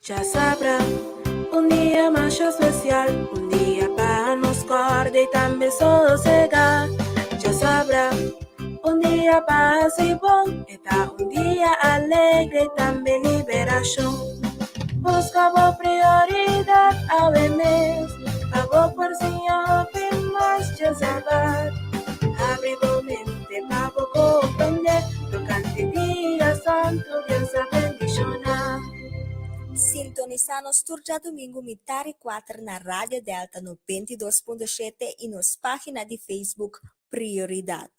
Djasabra, un dia masha spesial, un dia pa nos kòrda i tambe sosegá. Djasabra, un dia pa hasi bon, e ta un dia alegre i tambe liberashon. Buska bo prioridat awe mes, pa bo por siña hopi mas djasabat. Habri bo mente pa bo komprendé tokante dia santu Dios a bendishoná. Sintonisá nos tur djadumingu mitar i kuater na Radio Delta 92.7 i nos página di Facebook Prioridat.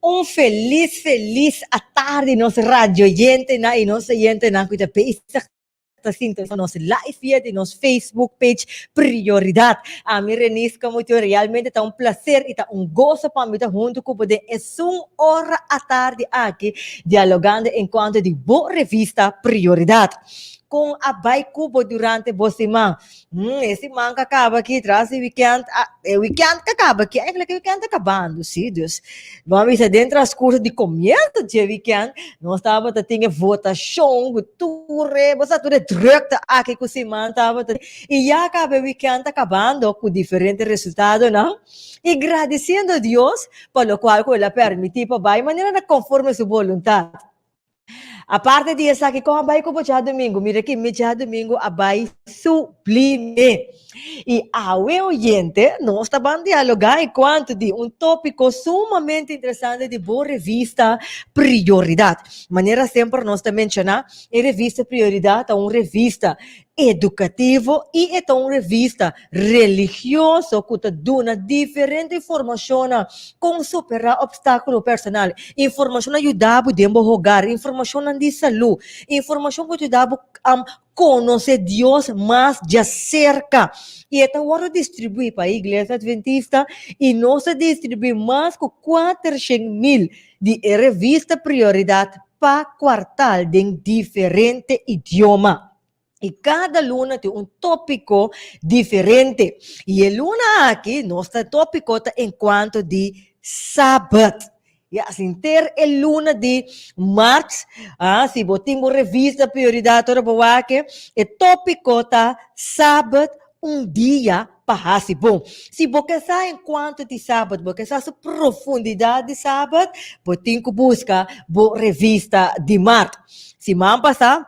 Un felis felis atardi nos radioyentenan y nos oyentenan cu ta bezig ta sintonisa nos live via di nos Facebook page Prioridad. Ami Renis Camucho realmente ta un placer y ta un gozo pa mi ta hunto cu bo den esun ora atardi aki dialogando en cuanto di bo revista Prioridad. Kon a bai ku bo durante bo siman? Hmm, e siman ka kaba aki, tras di weekend, ah, e weekend ka kaba aki, eigenlijk e weekend ta kabando, sí, dus bo a bisa den transcurso di comienzo dje weekend, nos tabata tin e votashon ku tur e, bo sa tur e drukte aki ku siman tabata, i ya kaba e weekend ta kabando ku diferente resultadonan, i gradisiendo Dios pa lokual ku el a permití pa bai manera na konforme su boluntat. Aparte di esaki, kon a bai ku bo djadumingu? Mira ki mi djadumingu a bai sublime. I awe oyente, nos ta ban dialogá en kuantu di un tópiko sumamente interesante di bo revista Prioridat. Manera semper nos ta menshoná, e revista Prioridat ta un revista edukativo i e ta un revista religioso ku ta duna diferente informashonnan kon superá opstákulo personal, informashonnan yuda bo den bo hogar, informashonnan di salú, informashon ku ta yuda bo konosé Dios mas djaserka. I e ta wòrdu distribuí pa e Iglesia Adventista i nos ta distribuí mas ku 400,000 di e revista Prioridat pa kuartal den diferente idioma. I kada luna tin un tópiko diferente. I e luna aki nos ta tópiko ta enkuanto di Sabat. Ya, sinter e luna di mart, ah, si bo tin bo revista Prioridat ora bo wak, e tópiko ta Sabat, un dia pa hasi bon. Si bo ke sa enkuanto di Sabat, bo ke sa su profundidat di Sabat, bo tin ku buska bo revista di mart. Siman pasá,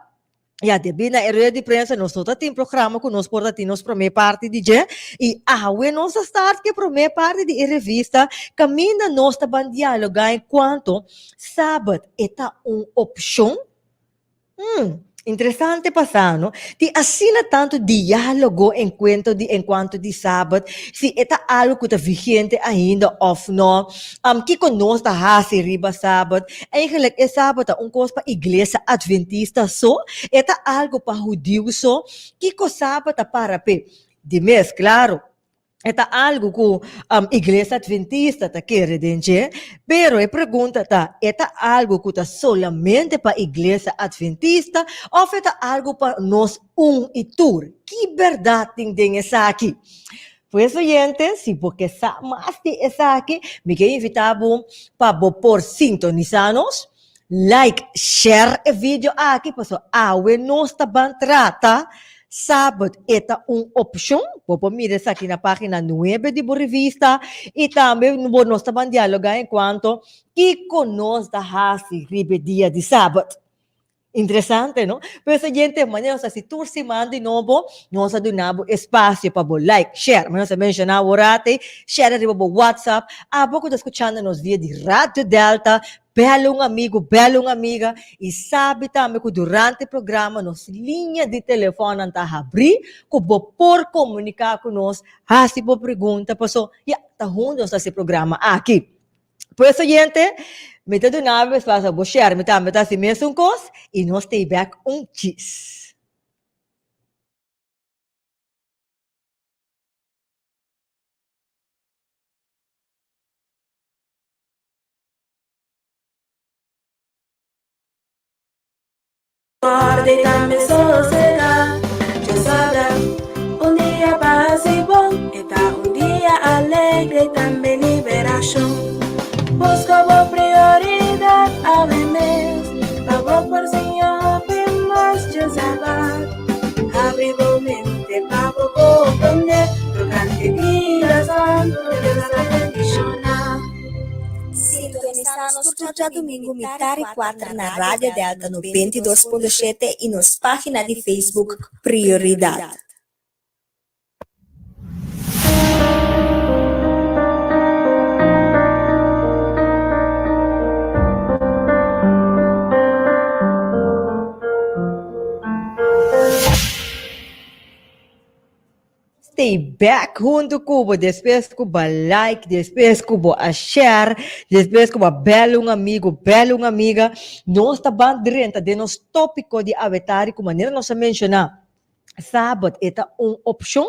Ya, debí na e rueda di prensa nos no ta tin programa ku nos por ta tin nos promé parti di dje i awe nos a start ku e promé parti di e revista kaminda nos ta ban dialogá en kuanto Sabat e ta un opshon? Hmm, interesante pasá no. Tin asina tantu diálogo en kuento di en kuanto di Sabat, si e ta algu ku ta vigente ainda òf no, kiko nos ta hasi riba Sabat. Eigenlijk e Sabat ta un kos pa iglesia adventista so? E ta algu pa hudiu so? Kiko Sabat ta para p'e? Di mes, klaro, e ta algu ku iglesia adventista ta kere den dje, pero e pregunta ta, e ta algu ku ta solamente pa iglesia adventista òf e ta algu pa nos un i tur? Ki bèrdat tin den esaki? Pues oyente, si bo ke sa mas di esaki, mi ke invitá bo pa bo por sintonisá nos, like, share e video aki pasobra awe nos ta ban trata Sabat e ta un opshon. Bo por mira esaki na página nuebe di bo revista i tambe bo nos ta ban dialogá enkuanto kiko nos ta hasi riba e dia di Sabat. Interesante, no? Pues oyente, manera nos ta hasi tur siman di nobo, nos a duna bo espacio pa bo like, share. Manera nos a menciona awor ate, share riba bo WhatsApp. Abo cu ta scuchando nos via di Radio Delta, bel un amigo, bel un amiga y sabi tambe cu durante e programa nos liña di telefonnan ta habri cu bo por comunica cu nos, haci bo pregunta, paso ya, ta hunto nos ta haci e programa aki. Pues oyente, mi ta duna bo espacio pa bo share, mi tambe ta haci mesun cos y nos stay back un chis. Kòrda i tambe sosegá. Dja sabra, un dia pa hasi bon, e ta un dia alegre i tambe liberashon. Buska bo prioridat awe mes, pa bo por siña hopi mas. Dja sabat, habri bo mente pa bo komprondé tokante dia santu, Dios ta bendishoná. Sintonisá nos tur djadumingu mitar i kuater na Radio Delta 92.7 i nos página di Facebook Prioridad. Stay back huntu ku bo despues ku bo a like, despues ku bo a share, despues ku bo a bel un amigo, bel un amiga. Nos ta ban drenta den nos tópiko di awetari ku manera nos a menshoná Sabbat e ta un opshon.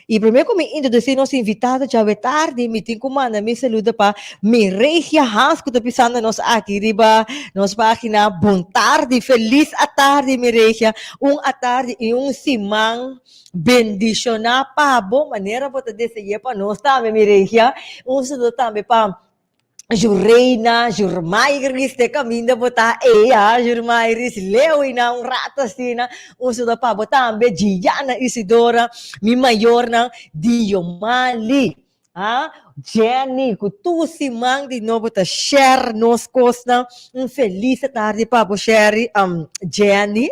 I promé ku mi introdusí nos invitado djawe tardi, mi tin ku manda mi saludo pa mi Regia Hans ku ta pisando nos aki riba nos página. Bon tardi, felis atardi mi Regia. Un atardi i un siman Bendishoná pa bo manera bo ta dese'é pa nos tambe, mi regia. Un saludo tambe pa Jureina, Jurmairis, te kaminda bo ta eya, Jurmairis, Lewina, un rato asina. Un saludo pa bo tambe, Giana Isidora, mi mayornan, Diomali, ah, Jenny, ku tur siman di nobo ta share nos kosnan. Un felis tardi pa bo, Sherry, Jenny,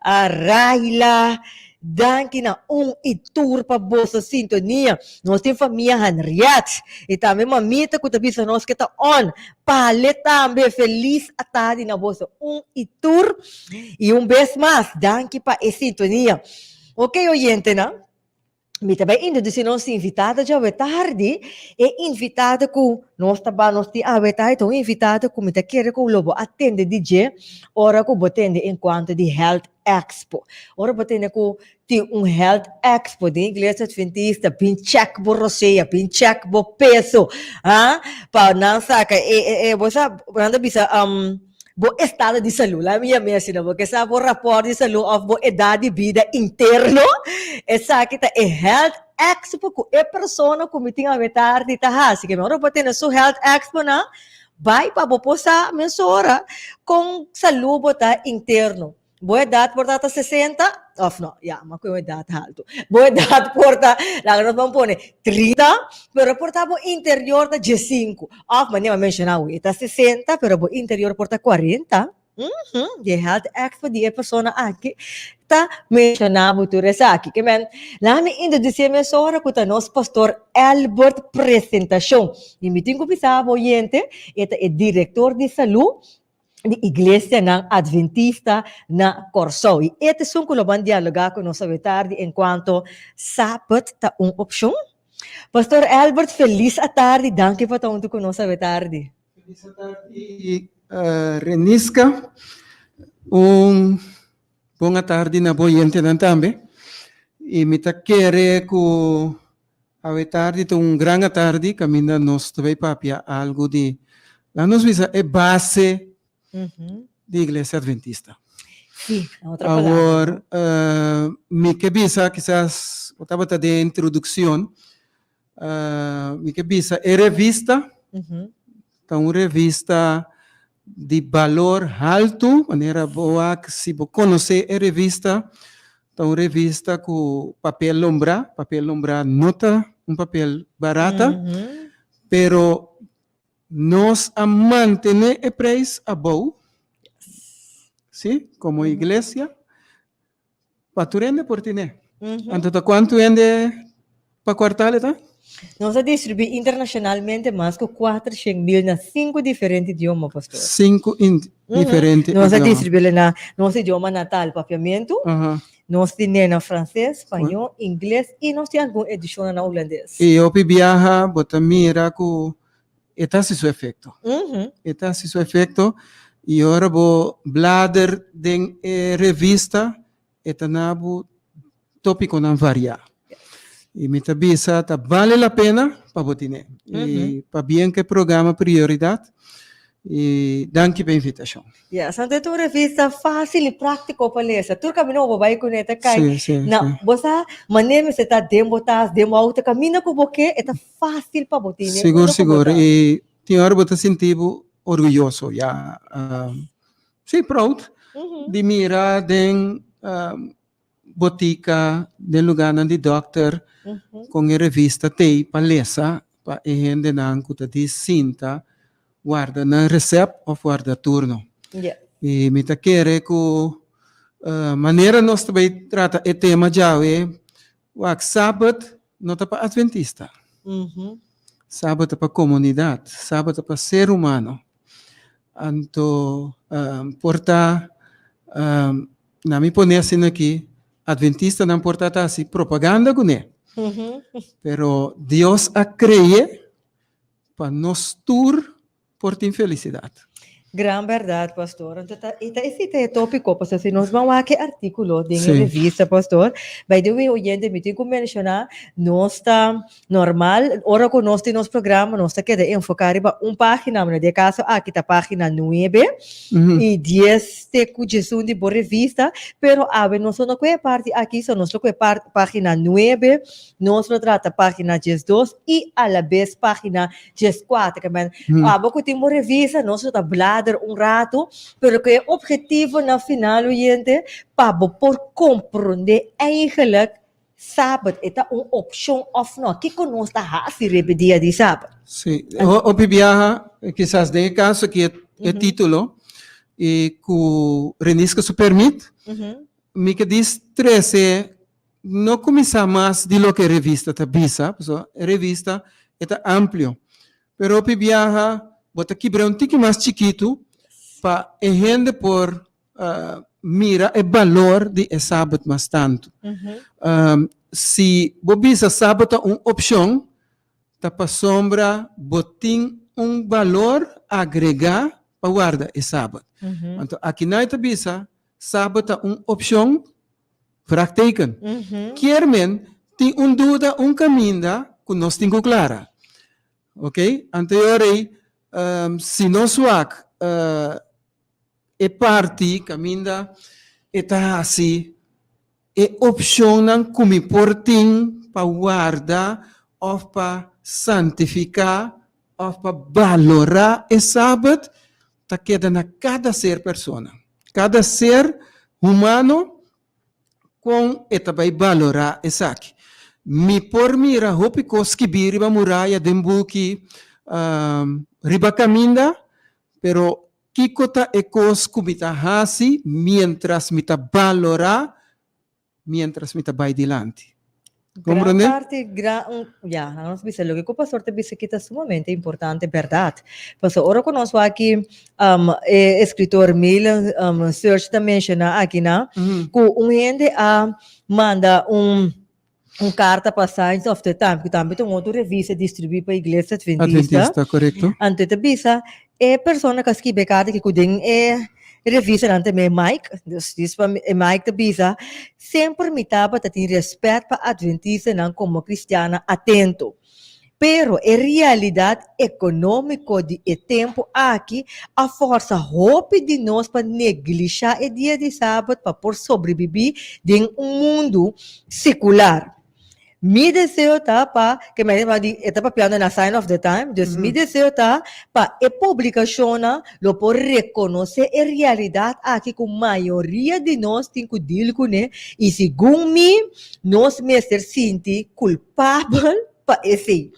ah, Raila, danki na un i tur pa boso sintonia. Nos tin famia Henriette i tambe mamita ku ta bisa nos ke ta on. Pale tambe, felis atardi na boso un i tur. I un bes mas, danki pa e sintonia. Oke, oyentenan. Mi ta bai introduci nos invitada djawe tardi. E invitada ku nos ta ba nos tin awe tardi ta un invitada ku mi ta kere ku lo bo a tende di dje ora ku bo tende en kuanto di Health Expo. Ora bo tende ku tin un Health Expo den Iglesia Adventista, bin check bo rosea, bin check bo peso, ha, pa nan saka e e e bo sa nan ta bisa bo estado di salú, laat mi yam'é asina, bo ke sa bo rapòrt di salú òf bo edat di bida interno, esaki ta e Health Expo ku e persona ku mi tin awe tardi ta hasi. Ke ora bo tene su Health Expo nan, bai pa bo por sa mesora kon salú bo ta interno. Bo edat por ta ta sesenta, òf no, ya, mi a kohe un edat haltu. Bo edat por ta, laga nos ban pone trinta, pero por ta bo interior ta diesinku. Òf manera mi a menshoná awe, e ta sesenta, pero bo interior por ta kuarenta. Uhum, di e health expo di e persona aki ta menshoná bo tur esaki. Ke men, laga mi introdusí e mesora ku ta nos pastor Albert Presentashon. I mi tin ku bisa bo oyente, e ta e direktor di salú di iglesianan adventista na Kòrsou. I e ta esun ku lo ban dialogá ku nos awe tardi enkuanto Sabbat ta un opshon. Pastor Albert, felis atardi, danki pa ta huntu ku nos awe tardi. Felis atardi Reniska, un bon atardi na bo oyentenan tambe. I mi ta kere ku Awe tardi ta un gran atardi kaminda nos ta bay papia algu di, laga nos bisa, e base di Iglesia Adventista. Sí, na otro palabra. Awor, mi ke bisa, kisas bo tabata den e introdukshon, mi ke bisa e revista ta un revista di balor haltu, manera bo wak si bo konosé e revista, ta un revista ku papel lombrá, papel lombrá no ta un papel barata, pero nos a mantené e preis abou, sí, komo iglesia, Pa tur hende por tine. Anto ta kuantu hende pa kuartal e ta? Nos a distribuí internashonalmente mas ku kuatershen mil na sinku diferente idioma, pastor. Sinku diferente idioma. Nos a distribuí na nos idioma natal, papiamentu. Nos tine na franses, spañó, ingles i nos tin algun edishonnan na hulandes. I hopi biaha bo ta mira ku E ta hasi su efecto. E ta hasi su efecto y ora bo blader den e revista e ta na bo topiconan varia. Y mi ta bisa ta bale la pena pa bo tine. Y pabien cu e programa Prioridad. I danki pa e invitashon. Ya, so ta un revista fácil i práktiko pa lesa. Tur kaminda ku bo bai kuné ta kai. Sí, sí, Na, sí. bo sa, manera mester ta den bo tas, den bo outo, kaminda ku bo ke, e ta fácil pa bo tene Sigur, unda ku bo sigur. ta. I tin ora bo ta sinti bo orguyoso, ya. Sí, proud di mira den botica, den lugarnan di dokter, con e revista t'ey pa lesa pa e hendenan cu ta di sinta warda nan recept of warda turno. Y mi ta kere cu manera nos ta bay trata e tema djawe, wak Sabbat no ta pa adventista. Sabbat ta pa comunidad, Sabbat ta pa ser humano. Anto por ta Na mi pone asina aki, Adventistanan por ta ta hasi propaganda kuné. Pero Dios a kree pa nos tur por tin felisidat. Gran bèrdat, pastor. Anto ta e ta esei ta e tópiko, pasobra si nos ban wak e artíkulo den e revista, pastor, by the way, oyente, mi tin ku menshoná, nos ta normal, ora ku nos tin nos programa, nos ta keda enfoká riba un página, bueno, den e kaso aki ta página nuebe i dies te ku diesun di bo revista, pero awe nos no ku e parti aki, so nos lo ku e página nuebe, nos lo trata página diesdos i alabes página 14. Ke men, abo ku tin bo revista, nos lo ta blader un ratu, pero ku e objetivo na final, oyente, pa bo por komprondé eigenlijk Sabat e ta un opshon òf no. Kiko nos ta hasi riba e dia di Sabat? Sí, hopi biaha, kisas den e kaso aki e título, i ku Reniska su permit, mi ke dis trese no kuminsá mas di loke e revista ta bisa, pasobra e revista e ta amplio. Pero hopi biaha bo ta kibra un tiki mas chikitu pa e hende por mira e balor di e sabat mas tantu. Si bo bisa sabat ta un opshon, ta pasobra bo tin un balor agregá pa warda e sabat. Anto akinan e ta bisa sabat ta un opshon, vraagteken. Kier men tin un duda, un kaminda ku nos tin ku klara. Ok, anto e ora ei si nos wak e parti kaminda e ta hasi e opshonnan ku mi por tin pa warda òf pa santifiká òf pa balorá e Sabat ta keda na kada ser persona, kada ser humano Kon e ta bai balorá esaki? Mi por mira hopi kos skibí riba muraya, den buki, riba kaminda, pero kiko ta e kos ku mi ta hasi miéntras mi ta balorá, miéntras mi ta bai dilanti? Gran Comprende? parti, gran, un, ya, nos bisa loke ku pastor ta bisa aki ta sumamente importante, bèrdat. Pasobra ora ku nos wak aki, um, e eskritor Milen um, Search ta menshoná akinan, ku un hende a manda un, un karta pa Signs of the Time, ku tambe ta un otro revista distribuí pa Iglesia Adventista. Adventista, korekto. Anto e ta bisa, E persona ku a skibi e karta aki ku den e revistanan ta mi Mike, dus dis pa mi Mike ta bisa, Semper mi tabata tin rèspèt pa adventistanan komo kristiannan atento. Pero e realidat ekonómiko di e tempu aki a fòrsa hopi di nos pa neglishá e dia di Sabat pa por sobrebibí den un mundu sekular. Mi deseo ta pa, ke mi a di, e ta papiando na Sign of the Time, dus mi deseo ta pa e publikashonnan lo por rekonosé e realidat aki ku mayoria di nos tin ku deal kuné i segun mi nos mester sinti kulpabel pa esei.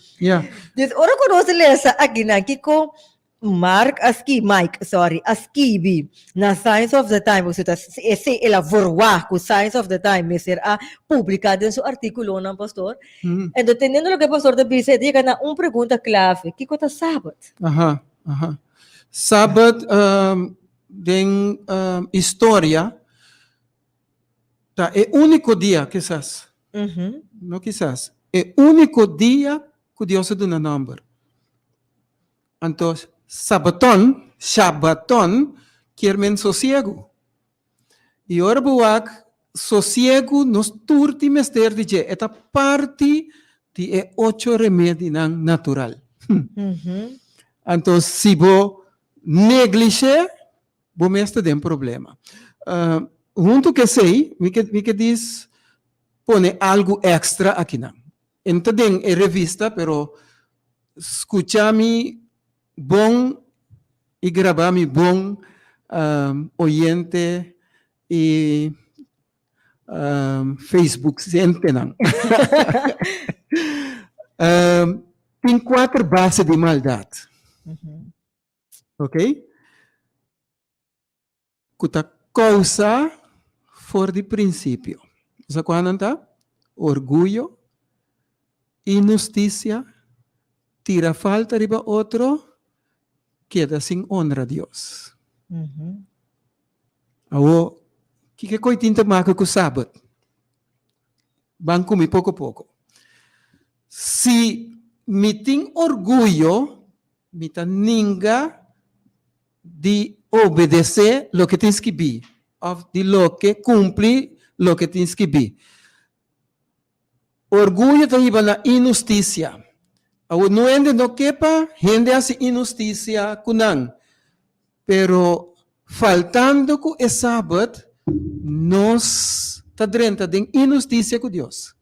Dus ora ku nos lesa akinan kiko Mark a ski, Mike, sorry, a skibi na Signs of the Time, pasobra ta esei el a verwagt ku Signs of the Time mester a publiká den su artíkulonan, pastor. Enton, teniendo loke pastor ta bisa, e ta yega na un pregunta klave, kiko ta Sabat? Aha, aha. Sabat den historia ta e úniko dia, kisas, no kisas, e úniko dia ku Dios a duna nòmber. Anto sabaton, shabaton, kier men sosiegu. I ora bo wak sosiegu nos tur tin mester di dje, e ta parti di e ocho remedinan natural. Anto si bo. Negligé, bo mes ta den problema. Huntu ku esei, mi ke mi ke dis pone algu èkstra akinan. E no ta den e revista, pero skucha mi bon i graba mi bon oyente i Facebook sentenan. Tin kuater base di maldat. Ok? Ku ta kousa for di prinsipio. Sa kua nan ta? Orguyo, inhustisia, tira falta riba otro, keda sin honra Dios. Awor, kiko e koi tin ta maka ku Sabat? Ban ku mi poko poko. Si mi tin orguyo, mi ta ninga di obedesé loke tin skibí òf di loke kumpli loke tin skibí. Orguyo ta hiba na inhustisia. Awor, no hende no ke pa hende hasi inhustisia ku nan, pero faltando ku e Sabat, nos ta drenta den inhustisia ku Dios.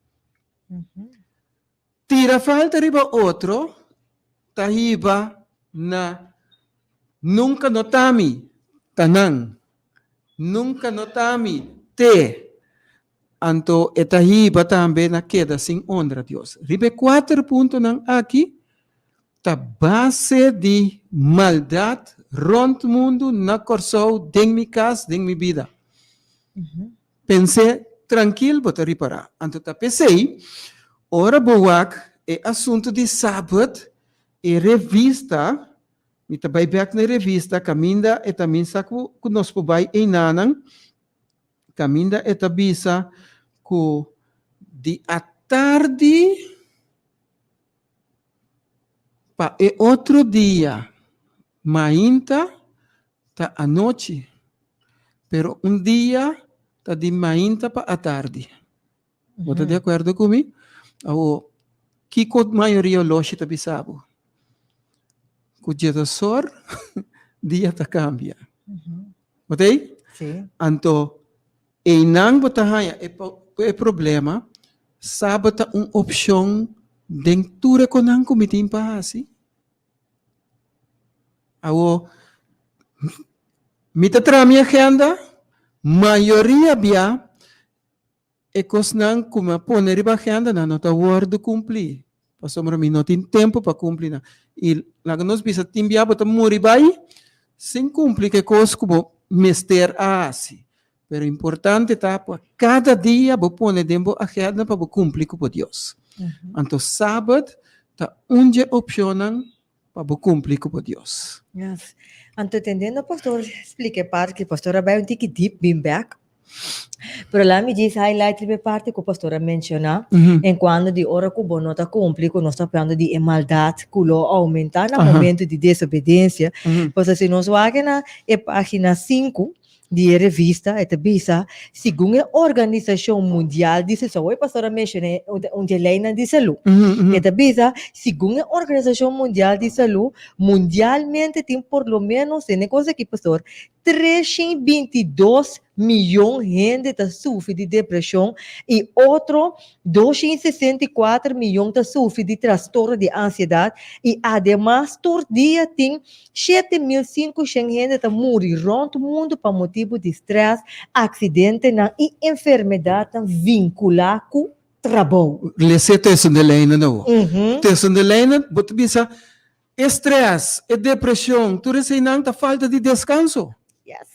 Tira falta riba otro ta hiba na nunka no ta mi, ta nan. Nunka no ta mi, te. Anto e ta hiba tambe na keda sin honra Dios. Riba e kuater puntonan aki ta base di maldat rònt mundu, na Kòrsou, den mi kas, den mi bida. Pens'é trankil bo ta ripará. Anto ta p'esei, ora bo wak e asuntu di Sabat, e revista, mi ta bai bèk na e revista kaminda e ta minsa ku nos por bai einanan, kaminda e ta bisa ku di atardi pa e otro dia mainta ta anochi, pero un dia ta di mainta pa atardi. Bo ta di akuerdo ku mi? Awor, kiko mayoria oloshi ta bisa bo? Ku djedosor dia ta kambia. Bo ta ei? Sí. Anto, einan bo ta haña e e problema, sa bo ta un opshon den tur e konan ku mi tin pa hasi? Awor, mi ta traha mi agenda, mayoria bia E kosnan ku mi a pone riba agenda nan no ta wòrdu kumplí, pasobra mi no tin tempu pa kumpli nan. I laga nos bisa tin bia bo ta muri bai sin kumpli ku e kos ku bo mester a hasi. Pero importante ta pa kada dia bo pone den bo agenda pa bo kumpli ku bo Dios. Anto Sabat ta un dje opshonnan pa bo kumpli ku bo Dios. Yes. Anto tendendo pastor splika e parti, pastor a bai un tiki deep bin bek. Pero laat mi djis highlight riba e parti ku pastor a menshoná en kuanto di ora ku bo no ta kumpli ku nos ta hablando di e maldat ku lo oumentá na momento di desobedensia. Pasobra si nos wak na e página sinku di e revista e ta bisa, segun e Organisashon Mundial di Salú, awor e pastor a menshoná un di e leinan di salú, e ta bisa, segun e Organisashon Mundial di Salú, mundialmente tin por lo ménos, tende kos aki pastor, 322 miyon hende ta sufri di depreshon i otro 264 miyon ta sufri di trastorno di ansiedat i ademas tur dia tin 7500 hende ta muri rònt mundu pa motibu di strès, aksidentenan i enfermedatnan vinkulá ku trabou. Lese tussen de lijnen awor. Tussen de lijnen bo ta bisa e strès, e depreshon, tur eseinan ta falta di deskanso. Yes.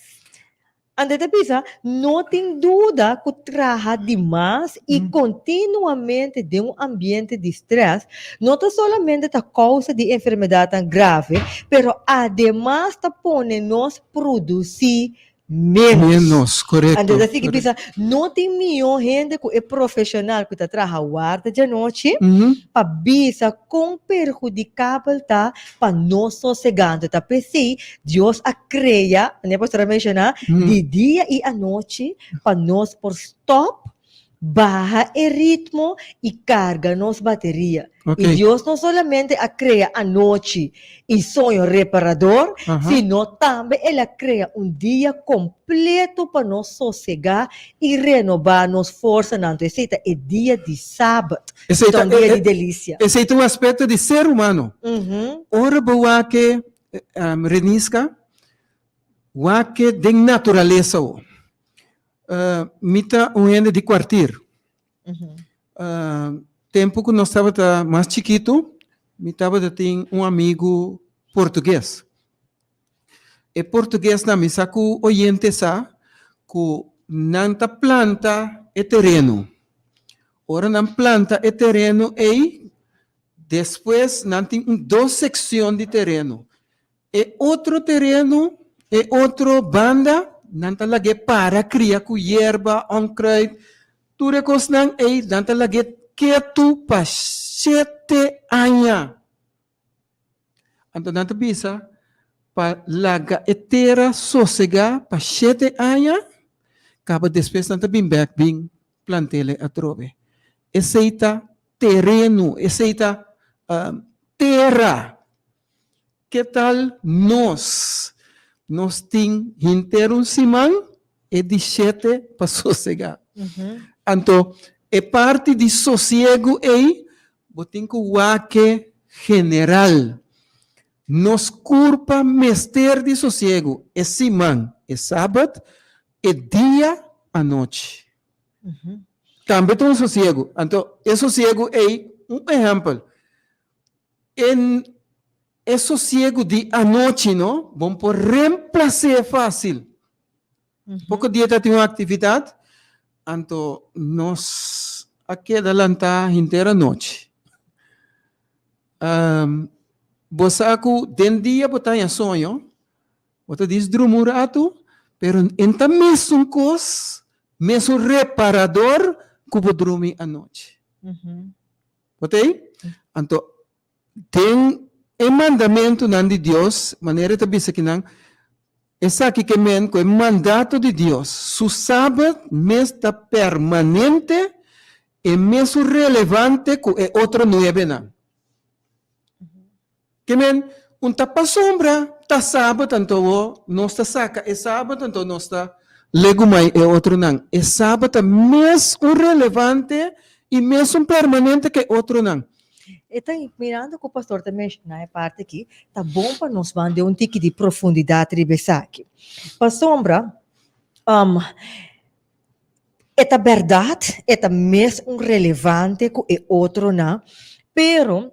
Anto e ta bisa, No tin duda ku traha di mas i kontinuamente den un ambiente di strès no ta solamente ta kousa di enfermedatnan grave, pero ademas ta pone nos produsí ménos. Ménos, korekto. Anto e ta sigui bisa, No tin mihó hende ku e profeshonal ku ta traha warda djanochi pa bisa kon perhudikabel ta pa nos sosegando. Ta p'esei Dios a krea, manera pastor a menshoná, di dia i anochi pa nos por stòp, baha e ritmo i karga nos bateria. Ok. I Dios no solamente a krea anochi i soño reparador, sino tambe el a krea un dia kompleto pa nos sosegá i renobá nos forsanan. Anto esei ta e dia di Sabat. Esei Ta ta un dia e di delisia. Esei ta un aspekto di ser humano. Ora bo wak e Reniska, wak e den naturalesa awo. Mi ta un hende di kwartier. Tempu ku nos tabata mas chikitu, mi tabata tin un amigu portugues. E portuguesnan, mi sa ku oyente sa ku nan ta planta e tereno. Ora nan planta e tereno ei, despues nan tin un dos sekshon di tereno. E otro tereno, e otro banda, nan ta lag'é para kria ku yerba, onkruid, tur e kosnan ei nan ta lag'é ketu pa shete aña. Anto nan ta bisa pa laga e tera sosegá pa shete aña, kaba despues nan ta bin bèk bin plant'el atrobe. Esei ta tereno, esei ta tera. Ke tal nos? Nos tin henter un siman e di shete pa sosegá. Anto e parti di sosiegu ei bo tin ku wak general. Nos kurpa mester di sosiegu e siman, e sabat, e dia anochi. Tambe ta un sosiegu. Anto e sosiegu ei, un ehèmpel, En e sosiegu di anochi no, bon por reemplac'é fácil. Poko dia ta tin un actividad, anto nos a keda lantá henter anochi. Um, bo sa ku den dia bo ta haña soño, bo ta dis drumi un ratu, pero en ta mesun kos, mesun reparador ku bo drumi anochi. Bo ta ei? Anto, den e mandamentunan di Dios, manera e ta bisa kinan, esaki ke men ku e mandato di Dios, su Sabat mes ta permanente i mesun relevante ku e otro nuebenan. Ke men, un ta pasobra ta Sabat anto wo nos ta saka e Sabat anto nos ta legumai e otronan. E Sabat ta mes un relevante i mes un permanente ke otronan. E ta mirando ku pastor ta menshoná e parti aki, ta bon pa nos ban den un tiki di profundidat riba esaki. Pasobra, E ta bèrdat, e ta mes un relevante ku e otronan, pero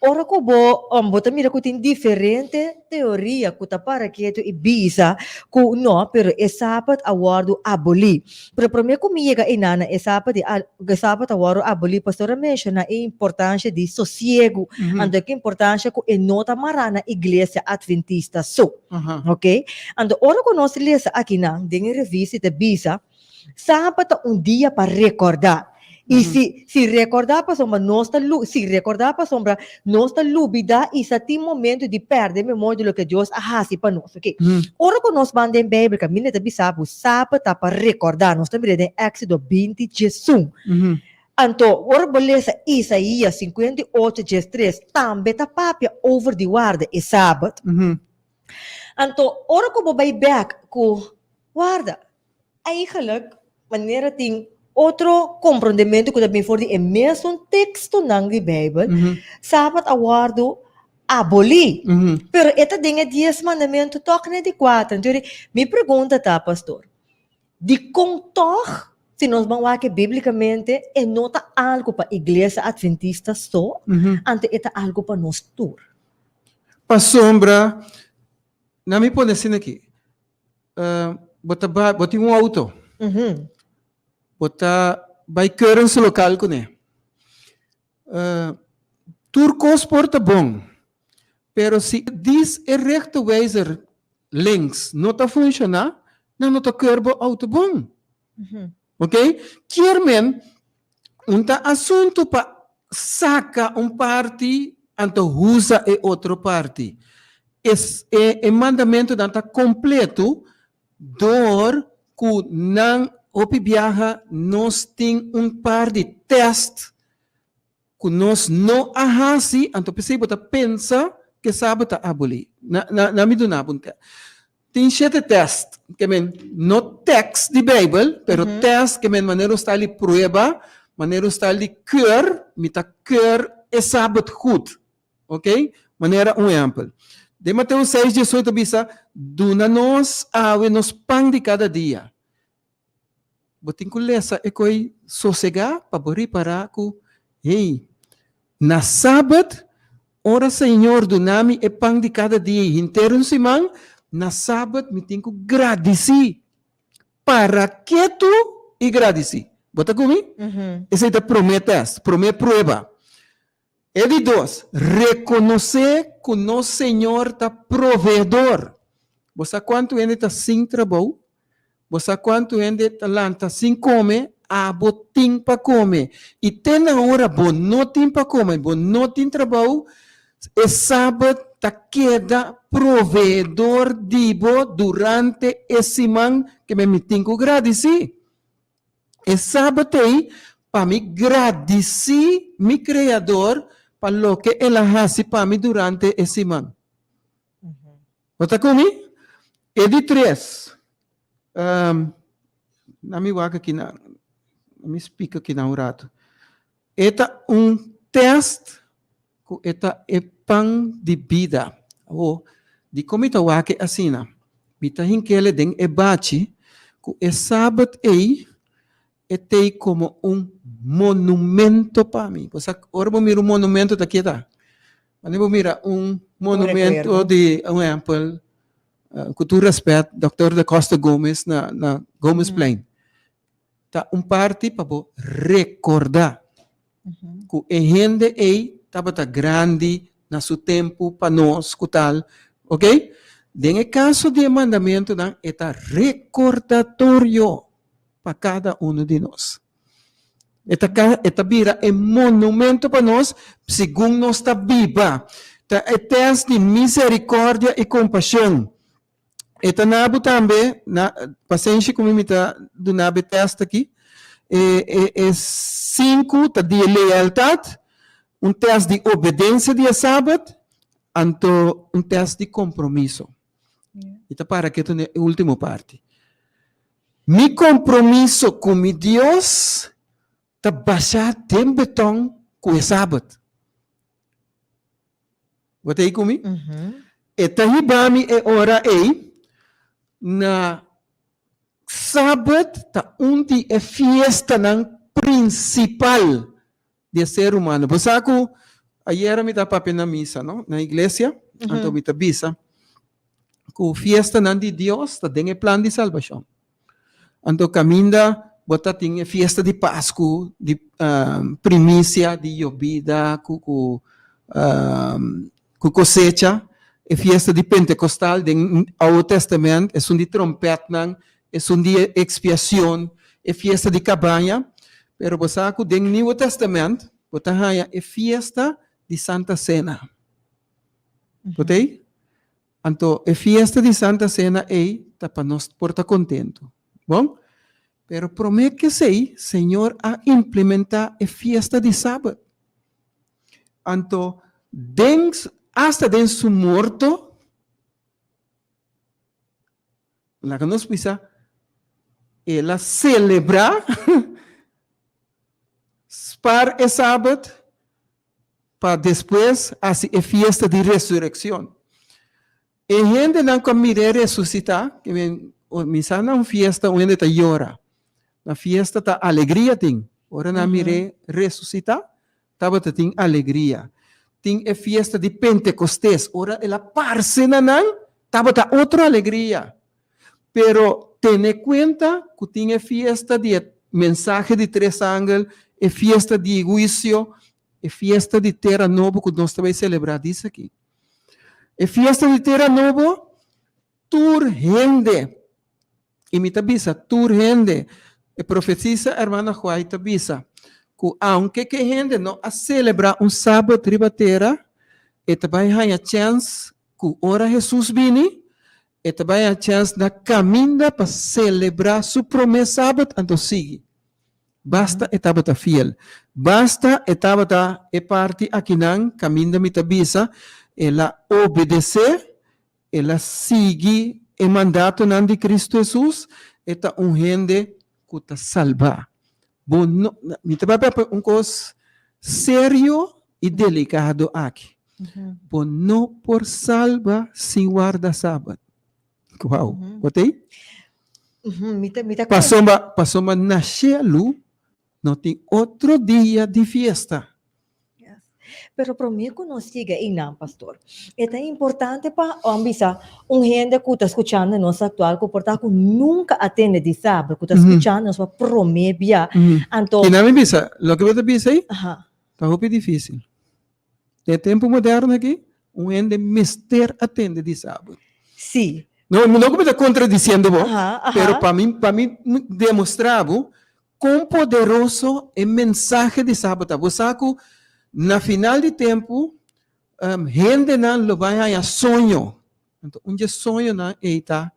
ora ku bo bo ta mira ku tin diferente teoria ku ta para ketu i bisa ku no, pero e sabat a wòrdu abolí. Pero promé ku mi yega einan na e sabat di e sabat a wòrdu abolí, pastor a menshoná e importansha di sosiegu, anto ki importansha ku e no ta mará na iglesia atventista so. Oke, anto ora ku nos lesa akinan den e revista i ta bisa, Sabat ta un dia pa rekordá. I si si rekordá pasobra nos ta lu si rekordá pasobra nos ta lubidá i sa tin momento di pèrdè memoria di loke Dios a hasi pa nos. Oke, ora ku nos ban den Beibel kaminda ta bisa bo sabat ta pa rekordá. Nos ta mira den Éksodo 20 diesun. Anto, ora bo lesa Isaías 58 diestres tambe ta papia over di warda e sabat. Anto, ora ku bo bai bèk ku warda, Eigenlijk, manera tin otro komprondementu ku ta bin for di e mesun tekstonan di Beibel, Sabat a wòrdu abolí. Pero e ta den e dies mandamentu tòg na e di kuater. Anto mi pregunta ta, pastor, dikon tòg si nos ban wak bíblikamente e no ta algu pa iglesia atventista so, anto e ta algu pa nos tur? Pasobra, na mi pone asina aki, Bo ta bai, bo tin un auto. Bo ta bai keuringslokaal kuné. Tur kos por ta bon, pero si dis e richtewijzer links no ta funshoná, nan no ta keur bo auto bon. Ok? Kier men, un ta asuntu pa saka un parti anto huza e otro parti. Es, e, e mandamentunan ta kompletu dor ku nan hopi biaha nos tin un par di tèst ku nos no a hasi, anto p'esei bo ta pensa ku e sabat ta abolí. Na, na, na mi duna bo un tèst. Tin shete tèst, ke men no tèks di Beibel, pero tèst ke men manera un style di prueba, manera un style di keur, mi ta keur e sabat goed. Ok? Manera un ehèmpel. Den Mateo seis diesocho ta bisa, Duna nos awe nos pan di kada dia. Bo tin ku lesa e koi sosegá pa bo ripará ku, hey, na sabat, ora Señor duna mi e pan di kada dia i henter un siman, na sabat mi tin ku gradisí. Para ketu i gradisí. Bo ta ku mi? Esei ta promé tèst, promé prueba. E di dos, rekonosé ku nos Señor ta proveedor. Bo sa kuantu hende ta sin trabou? Bo sa kuantu hende ta lanta sin kome? Abo tin pa kome. I te na ora bo no tin pa kome, bo no tin trabou, e sabat ta keda proveedor di bo durante e siman ke mi tin ku gradisí. E sabat ei pa mi gradisí mi Kreador pa loke el a hasi pa mi durante e siman. Bo ta ku mi? E di tres, na mi wak aki na, na mi spika aki na un ratu. E ta un tèst ku e ta e pan di bida. Awor, dikon mi ta wak e asina? Mi ta hink'el den e bachi ku e sabat ei e t'ei komo un monumento pa mi. Bo sa, ora bo mira un monumento ta keda. Wanneer bo mira un monumento di, un ehèmpel, ku tur rèspèt, Dòkter Da Costa Gomez na na Gomezplein. Ta un parti pa bo rekordá ku e hende ei tabata grandi na su tempu pa nos ku tal, ok? Den e kaso di e mandamentunan e ta rekordatorio pa kada unu di nos. E ta e ta bira e monumento pa nos segun nos ta biba. Ta e tèst di miserikòrdia i kompashon. E ta na bo tambe, na pasenshi ku mi mi ta duna bo e tèst aki. E e e sinku ta di lealtat, un tèst di obedensia di e sabat, anto un tèst di kompromiso. Mi ta para ketu na e último parti. Mi kompromiso ku mi Dios ta basá den beton ku e sabat. Bo ta ei ku mi? E ta hiba mi e ora ei na Sabat ta un di e fiestanan prinsipal di e ser humano. Bo sa ku ayera mi ta papia na misa, no? Na iglesia, anto mi ta bisa ku fiestanan di Dios ta den e plan di salbashon. Anto kaminda bo ta tin e fiesta di Pasku, di primisia di yobida ku ku ku kosecha, e fiesta di Pentekostal den Oude Testament, esun di trompètnan, esun di ekspiashon, e fiesta di kabaña. Pero bo sa ku den Nieuwe Testament bo ta haña e fiesta di Santa Sena. Bo ta ei? Anto e fiesta di Santa Sena ei ta pa nos por ta kontentu. Bon? Pero promé ku esei, Señor a implementá e fiesta di Sabat. Anto den, asta den su morto, laga nos bisa, el a selebrá spar e Sabat pa despues hasi e fiesta di resureccion. E hendenan cu a mir'é resucita, ke men, mi sa na un fiesta un hende ta yora, na fiesta ta alegria tin, ora nan mir'é resucita, tabata tin alegria. Tin e fiesta di Pentecostes, ora el a parce na nan, tabata otro alegria. Pero tene cuenta cu tin e fiesta di e mensahe di tres angel, e fiesta di huicio, e fiesta di tera nobo cu nos ta bay celebra dis aki. E fiesta di tera nobo, tur hende, y mi ta bisa tur hende, e profetisa hermana White ta bisa cu aunke ke hende no a celebra un sabat riba tera, e ta bay haya chance cu ora Jesus bini, E ta bai a chèns na kaminda pa selebrá su promé sabat, anto sigui. Basta e tabata fiel. Basta e tabata e parti akinan kaminda mi ta bisa, el a obedesé, el a sigui e mandatonan di Kristu Hesus, e ta un hende ku ta salbá. Bo no, mi ta papia pa un kos serio i delikado aki. Bo no por salba sin warda sabat. Wow, bo ta ei? Mi ta Pasobra, pasobra na shelu no tin otro dia di fiesta. Pero promé ku nos yega einan, pastor, e ta importante pa ò bisa un hende ku ta skuchando nos aktual ku por ta ku nunka a tende di saber ku ta skuchando nos pa promé bia. Anto. I nan mi bisa, loke bo ta bisa ei ta hopi difísil. Den e tempu moderno aki, un hende mester a tende di saber. Sí. No, no ku mi ta kontradisiendo bo, pero pa mi, pa mi demostra bo Kon poderoso e mensahe di Sabat ta? Bo sa ku na final di tempu hendenan lo bai haña soño. Anto un di e soñonan ei ta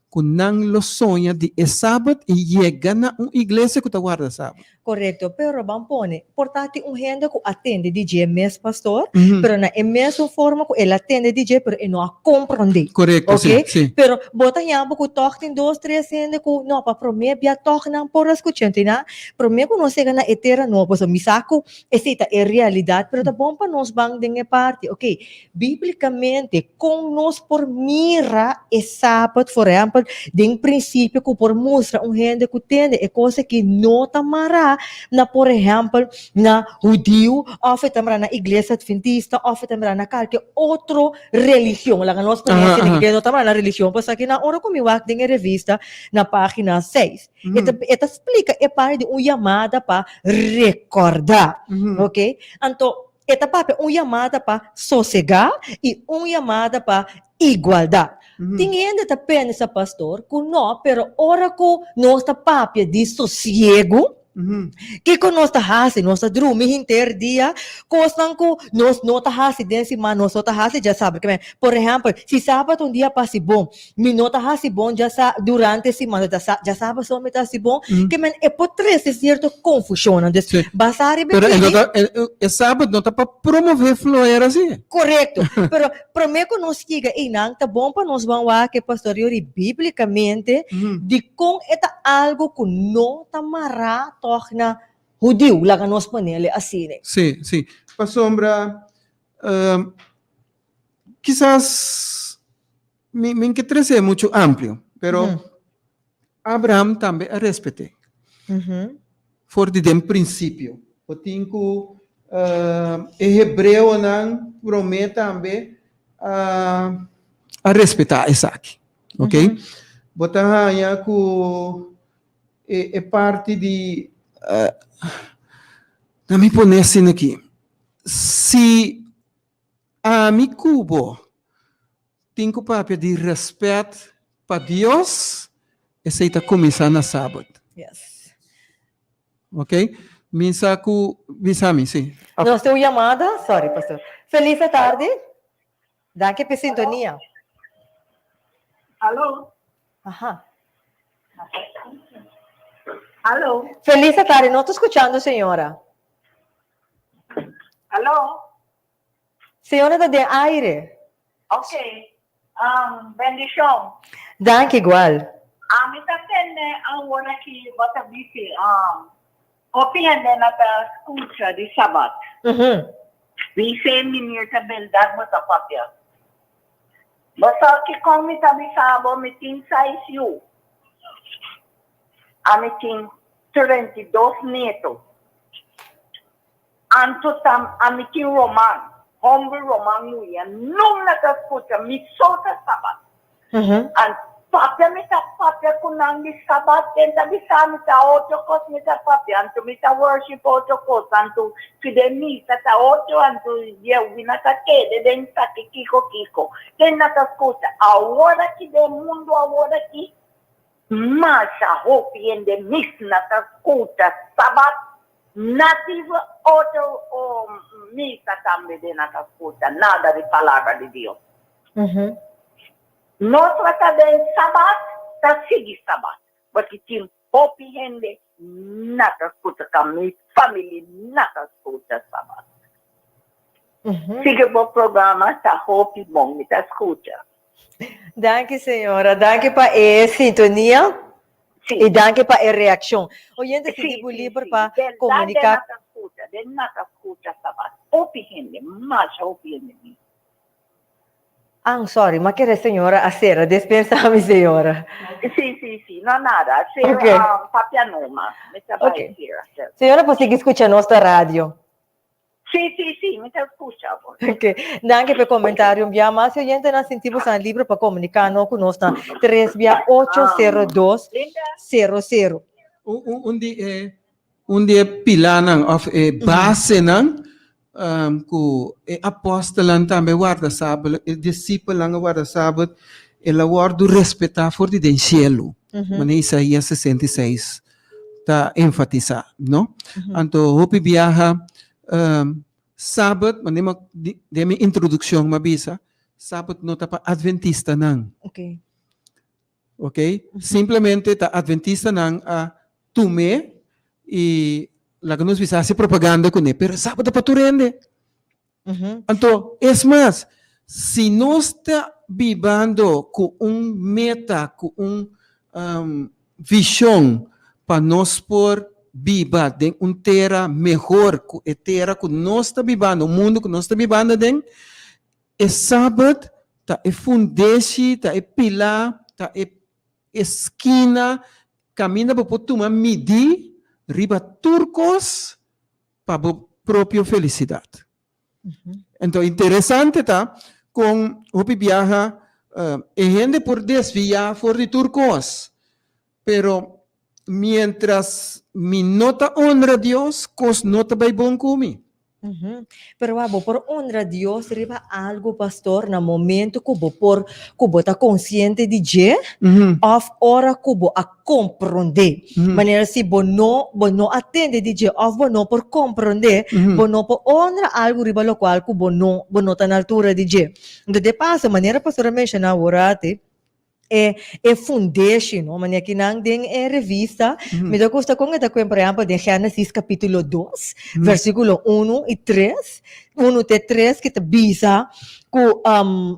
ku nan lo soña di e Sabat i yega na un iglesia ku ta warda Sabat. Korekto, pero ban pone, por ta tin un hende ku a tende di dje mes, pastor, pero na e mesun forma ku el a tende di dje, pero e no a komprondé. Korekto, si, Oke? si. Pero bo ta yama ku tòg tin dos, tres hende ku no, pa promé bia tòg nan por a skucha. Entina, promé ku nos yega na e tera nobo, pasobra mi sa ku esei ta e realidat, pero ta bon pa nos ban den e parti, oke, bíblikamente kon nos por mira e sabat, por ehèmpel, den prinsipio ku por mustra un hende ku tende e kos aki no ta mará na, por ehèmpel, na hudiu òf e ta mará na iglesia adventista òf e ta mará na kalke otro religion. Laga nos pone asina ki no ta mará na religion pasobra aki na ora ku mi wak den e revista na página seis e ta e ta splika e parti di un yamada pa rekòrdá, oke. Anto E ta papia un yamada pa sosegá i un yamada pa igualdat. Tin hende ta pensa, pastor, ku no, pero ora ku nos ta papia di sosiegu, kiko nos ta hasi? Nos ta drumi henter dia? Kosnan ku nos no ta hasi den siman nos no ta hasi djasabra. Por ehèmpel, si sabat un dia pasi bon, Mi no ta hasi bon djasa durante siman, djasabra so mi ta hasi bon. Ke men e por trese sierto konfushonnan. Dus Sí. basá riba e Pero e no pidi. ta, e, e sabat no ta pa promové floera si. Korekto. Pero promé ku nos yega einan ta bon pa nos ban wak e pastor Yori bíblikamente dikon e ta algu ku no ta mará tòg na hudiu, laga nos ponele asina. Sí, sí. Pasobra, kisas Mi mi ke trese muchu amplio, pero Abraham tambe a respet'é. For di den prinsipio. Bo tin ku e hebreonan promé tambe a a respetá esaki. Oké. Bo ta haña ku e e parti di na mi pone asina aki, si Ami ku bo tin ku papia di rèspèt pa Dios, esei ta kuminsá na sabat. Yes. Ok? Mi sa ku bisa mi, si. Nos tin un yamada. Sorry, pastor. Feliz atardi. Danki p'e sintonia. Aló. Aha. Aló. Feliz atardi. Nos ta skuchando, señora. Aló. Señora ta den aire. Ok. Um, bendishon. Danki igual. Ami ta tende awor aki bo ta bisi um, hopi hende na ta skucha di Sabat. Bise meneer ta berdad bo ta papia. Bo sa kikon mi ta bisa bo mi tin seis yu. Ami tin 32 neto. Anto ta ami tin roman, homber roman muya, nunca ta scucha, mi so ta sabat. An papia mi ta papia cu nan di sabat, den ta bisa mi ta otro cos mi ta papia, anto mi ta worship otro cos, anto si den misa ta otro, anto yeu na ta kede den saki kico kico, den na ta scucha. Awor aki den mundo awor aki, Masha hopi hende misna ta scucha Sabat native otro misa tambe den a ta scucha nada di palabra di Dios. Nos ta den Sabat, ta sigui Sabat. Paske tin hopi hende na ta skucha ka mi family na ta skucha Sabat. Sigui bo programa ta hopi bon mi ta skucha. Danki señora, danki pa e sintonia Sí. y danki pa e reaccion. Oyente Sí, sinti bo sí, liber sí. pa Berdad comunica. den na ta skucha, den na ta skucha Sabat. Hopi hende, masha hopi hende mi. Ah, sorry, ma kere señora a cera, dispensa mi señora. Sí, sí, sí, no nada, cera, Ok. papia numa, mi ta bai Ok. cera, cera. Señora por sigui scucha nos ta radio. Sí, sí, sí, mi ta scucha bo. Ok, danki pa e comentario. Un bia mas, si oyentenan sinti bo san libre pa comunica no cu nos na tres bia ocho sero dos Linda. sero sero. Un, un, un di e Un di e pilanan òf e basenan ku e apòstelnan tambe warda sabat, e disipelnan a warda sabat, el a wòrdu respetá for di den shelu, manera Isaías 66 ta enfatisá, no? Anto hopi biaha sabat, manera den mi introdukshon mi a bisa, sabat no ta pa atventistanan. Ok, simplemente ta adventistanan a tum'é i laga nos bisa hasi propaganda kuné, pero esaki ta pa tur hende. Anto, es mas, si nos ta bibando ku un meta, ku un vishon pa nos por biba den un tera mehor ku e tera ku nos ta bibando, un mundu ku nos ta bibando aden, E Sabat ta e fundeshi, ta e pilá, ta e eskina kaminda bo por tuma midí riba tur kos pa bo propio felisidat. Enton interesante ta kon hopi biaha e hende por desviá for di tur kos, pero miéntras mi no ta honra Dios, kos no ta bai bon ku mi. Pero abo por honra Dios riba algo, pastor, na momento ku bo por, ku bo ta konsiente di dje, òf ora ku bo a komprondé. Manera si bo no, bo no a tende di dje òf bo no por komprondé, bo no por honra algo riba lokual ku bo no, bo no ta na altura di dje. Enton de paso, manera pastor a menshoná awor ati, e e fundeshi, no? Manera ki nan den e revista, mi ta gusta kon e ta kuen, por ehempel, den Génesis kapítulo dos, versíkulo unu i tres, unu te tres, ki ta bisa ku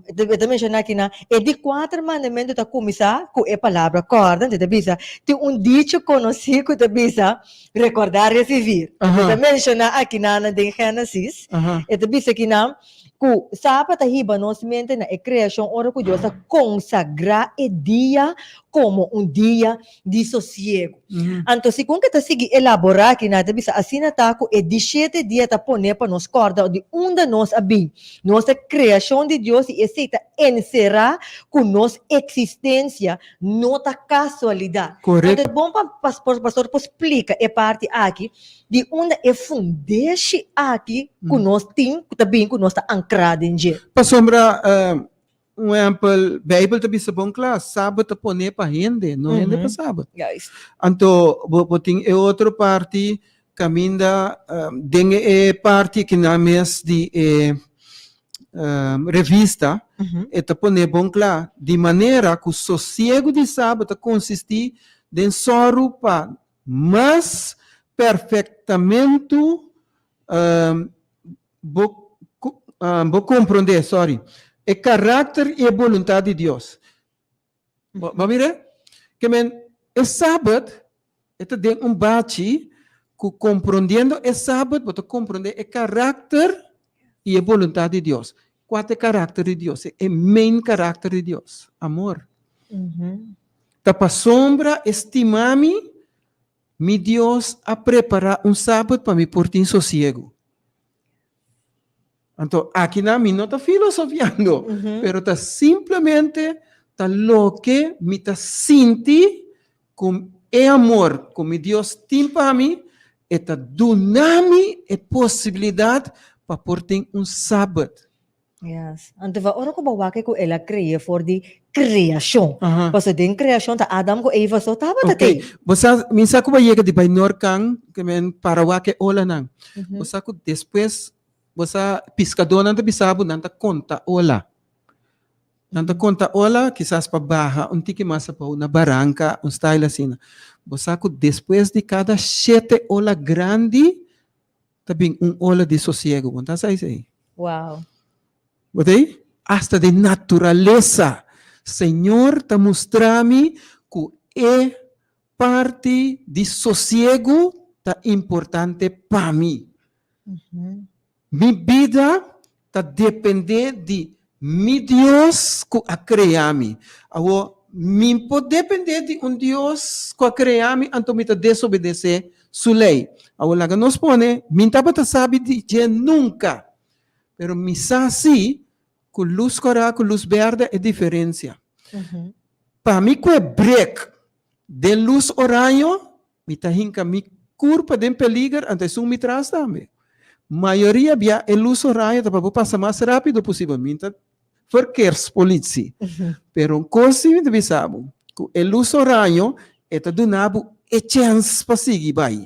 e ta menshoná kinan e di kuater mandamentu ta kuminsá ku e palabra kòrda, anto e ta bisa, tin un dicho konosí ku ta bisa, rekordar es vivir. E ta menshoná akinan den Génesis, e ta bisa kinan, Ku Sabat ta hiba nos mente na e kreashon ora ku Dios a konsagrá e dia komo un dia di sosiegu. Anto segun ku e ta sigui elaborá aki nan e ta bisa asina ta ku e di shete dia ta poné pa nos kòrda di unda nos a bin. Nos ta kreashon di Dios i esei ta enserá ku nos eksistensia no ta kasualidat. Anto e bon pa pastor por splika e parti aki Di unda e fundeshi aki ku nos tin, ku ta bin ku nos ta ankrá den dje? Pasobra, un ehèmpel, Beibel ta bisa bon kla, Sabat ta poné pa hende, no hende pa sabat. Juist. Anto, bo bo tin e otro parti kaminda den e parti kinan mes di e revista, e ta poné bon kla, di manera ku sosiegu di sabat ta konsistí den sòru pa Mas perfectamentu bo bo comprende, sorry, e karakter i e boluntad di Dios. Bo bo mira? Ke men e Sabbat e ta den un bachi ku komprondiendo e Sabbat bo ta komprondé e karakter i e boluntad di Dios. Kua ta e karakter di Dios? E main karakter di Dios, amor. Ta pasobra e stima mi, mi Dios a prepará un sabat pa mi por tin sosiegu. Anto, akinan mi no ta filosofiando, pero ta simplemente ta loke mi ta sinti ku e amor ku mi Dios tin pa mi, e ta duna mi e posibilidat pa por tin un sabat. Yes. Anto va ora ku bo wak ku el a krea for di kreashon. Pasobra den kreashon ta Adam ku Eva so tabata Okay. tei. Bo sa, mi sa ku bo a yega di bai Norkan, ke men para wak e olanan. Bo sa ku despues, bo sa piskadónan ta bisa bo nan ta konta ola. Nan ta konta ola kisas pa baha un tiki mas abou na baranka, un style asina. Bo sa ku despues di kada shete ola grandi ta bin un ola di sosiego. Bo no ta sa esei? Wow. Bo ta ei? Asta den naturalesa Señor ta mustra mi ku e parti di sosiego ta importante pa mi. Mi bida ta dependé di mi Dios ku a krea mi. Awor, mi por dependé di un Dios ku a krea mi, anto mi ta desobedesé su lei. Awor, laga nos pone, mi tabata sabi di dje nunka, pero mi sa sí ku lus kòrá ku lus bèrdè e diferensia. Pa mi ku e brek den lus oraño, Mi ta hinka mi kurpa den peliger, anto esun mi tras tambe. Mayoria bia e lus oraño ta pa bo pasa mas rápido posibel. Mi ta verkeerspolitie. Pero un kos si mi ta bisa bo, ku e lus oraño e ta duna bo e chèns pa sigui bai.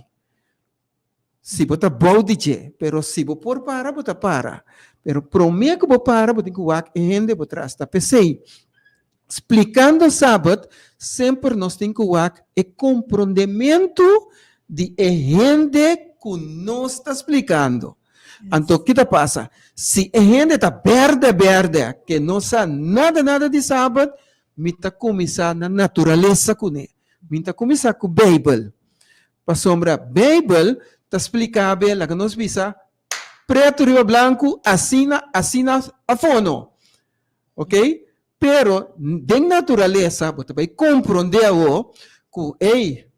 Si bo ta bou di dje, pero si bo por para, bo ta para. Pero promé ku bo para, bo tin ku wak e hende bo tras. Ta p'esei, splikando Sabat, semper nos tin ku wak e komprondementu di e hende ku nos ta splikando. Anto, ki ta pasa? Si e hende ta bèrdè bèrdè, ke no sa nada nada di Sabat, mi ta kuminsá na naturalesa kuné. Mi ta kuminsá ku Beibel. Pasobra Beibel ta splika be, laga nos bisa, pretu riba blanku, asina, asina afono. Ok? Pero den naturalesa bo ta bai komprondé awo ku, ey,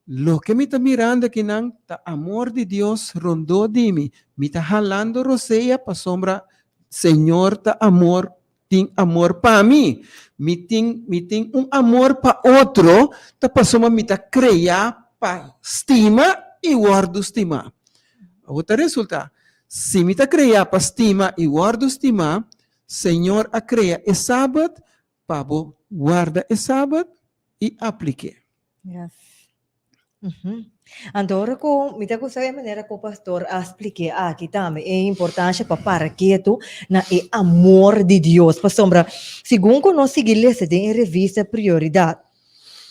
loke mi ta mirando akinan ta amor di Dios rondó di mi. Mi ta halando rosea pasobra Señor ta amor tin amor pa mi. Mi tin, mi tin un amor pa otro, ta pasobra mi ta krea pa stima i wòrdu stimá. Awor ta resultá, si mi ta krea pa stima i wòrdu stimá, Señor a krea e Sabat pa bo warda e Sabat i aplik'é. Yes. Anto ora ku mi ta gusta e manera ku pastor a splik'é aki tambe e importansha pa para ketu na e amor di Dios. Pasobra segun ku nos sigui lesa den e revista Prioridat,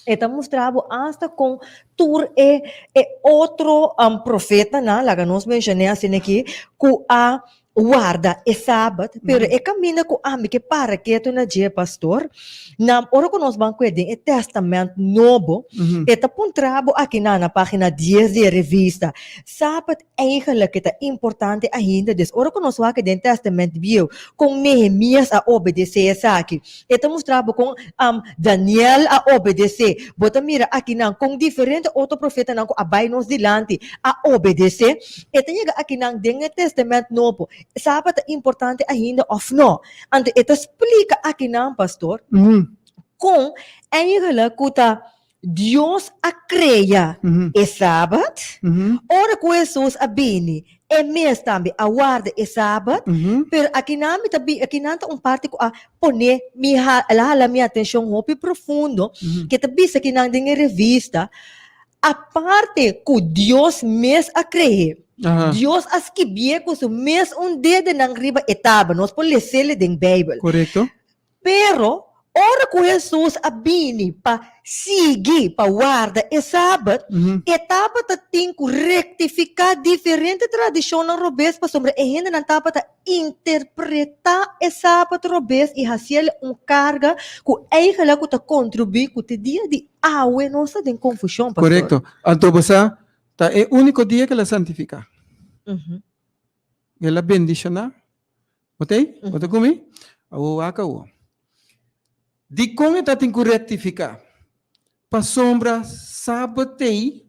e ta mustra bo asta kon tur e e otro profetanan, laga nos menshoné asina aki, ku a warda e sabat, pero e kaminda ku ami ke para ketu na dje, pastor, na ora ku nos ban kue den e Tèstamènt Nobo, e ta puntra bo akinan na página dies di e revista, sabat eigenlijk ta importante ainda? Dus ora ku nos wak den Tèstamènt Bieu kon Nehemias a obedesé esaki, e ta mustra bo kon Daniel a obedesé, bo ta mira akinan kon diferente otro profetanan ku a bai nos dilanti a obedesé. E ta yega akinan den e Testament Nobo. Sabat ta importante ainda of no? Anto e ta splika akinan, pastor, kon eigenlijk ku ta Dios a krea e Sabat, ora ku Hesus a bini, e mes tambe a warda e Sabat, pero akinan mi ta bi, akinan ta un parti ku a pone mi ha, el a hala mi atenshon hopi profundo, ke ta bisa akinan den e revista, Aparte ku Dios mes a kre'é, Dios a skibié ku su mes un dedenan riba e tabla. Nos por les'é den Beibel. Korekto. Pero, ora ku Hesus a bini pa sigui pa warda e Sabat, e tabata tin ku rektifiká diferente tradishonnan robes pasobra e hendenan tabata interpretá e Sabat robes i hasiel un karga ku eigentlik ku ta kontribuí ku te dia di awe nos ta den konfushon, pastor. Korekto. Anto bo sa, ta e úniko dia ku el a santifiká. El a bendishoná. Bo ta ei? Bo ta ku mi? Awor wak awor. Dikon e ta tin ku rektifiká? Pasobra Sabat ei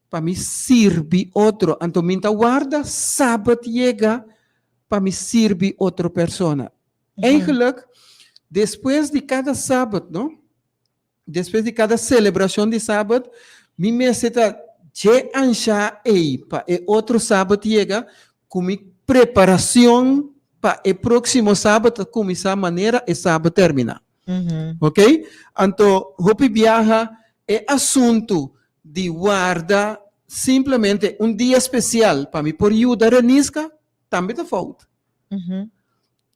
pa mi sirbi otro. Anto mi ta warda Sabat yega pa mi sirbi otro persona. Eigenlijk, despues di kada Sabat, no? Despues di kada selebrashon di Sabat, mi mester ta dje anshá ei pa e otro Sabat yega, ku mi preparashon pa e próksimo Sabat ta kuminsá manera e Sabat terminá. Ok? Anto, hopi biaha e asuntu di warda simplemente un dia spesial pa mi por yuda Reniska tambe ta fout.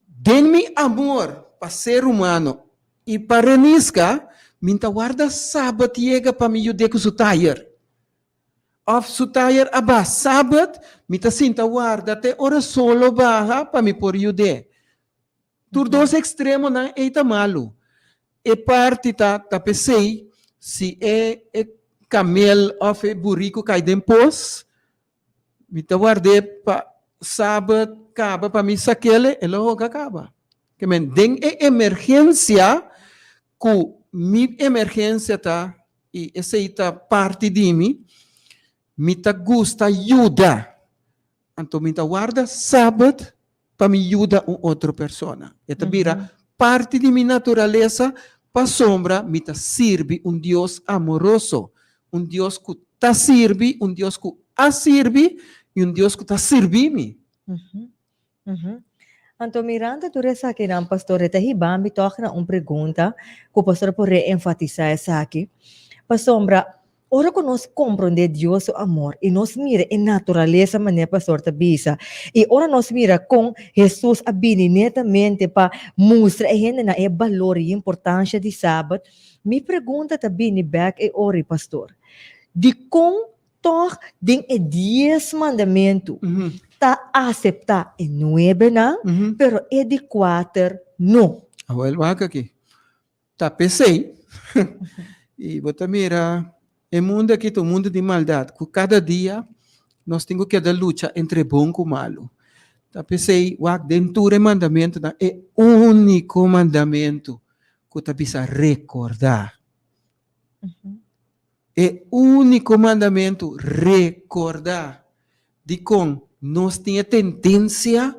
Den mi amor. pa ser humano i pa Reniska, mi n'ta warda sabat yega pa mi yud'é ku su tayer. Òf su tayer a baha sabat, mi ta sinta warda te ora sol lo baha pa mi por yud'é. Tur dos ekstremonan ei ta malu. E parti ta ta p'esei si e e kamel òf e buriku kai den pos, Mi ta ward'é pa sabat kaba pa mi sak'el, e lo hoga kaba. Ke men den e emergensia ku mi emergensia ta i esei ta parti di mi, mi ta gusta yuda. Anto mi ta warda sabat pa mi yuda un otro persona. E ta bira parti di mi naturalesa pasobra mi ta sirbi un Dios amoroso, un Dios ku ta sirbi, un Dios ku a sirbi i un Dios ku ta sirbi mi. Anto mirando tur esakinan, pastor, e ta hiba mi tòg na un pregunta ku pastor por reenfatisá esaki. Pasobra Ora ku nos komprondé Dios su amor i nos mira e naturalesa manera pastor ta bisa, i ora nos mira kon Hesus a bini netamente pa mustra e hendenan e balor i importansha di Sabat, mi pregunta ta bini bèk e ora, pastor, dikon tòg den e dies mandamentu ta aseptá e nuebenan, pero e di kuater no? Awel, wak aki. Ta p'esei, i bo ta mira e mundu aki ta un mundu di maldat, ku kada dia nos tin ku keda lucha entre bon ku malu. Ta p'esei, wak den tur e mandamentunan, e úniko mandamentu ku ta bisa rekordá. E úniko mandamentu, rekordá. Dikon? Nos tin e tendensia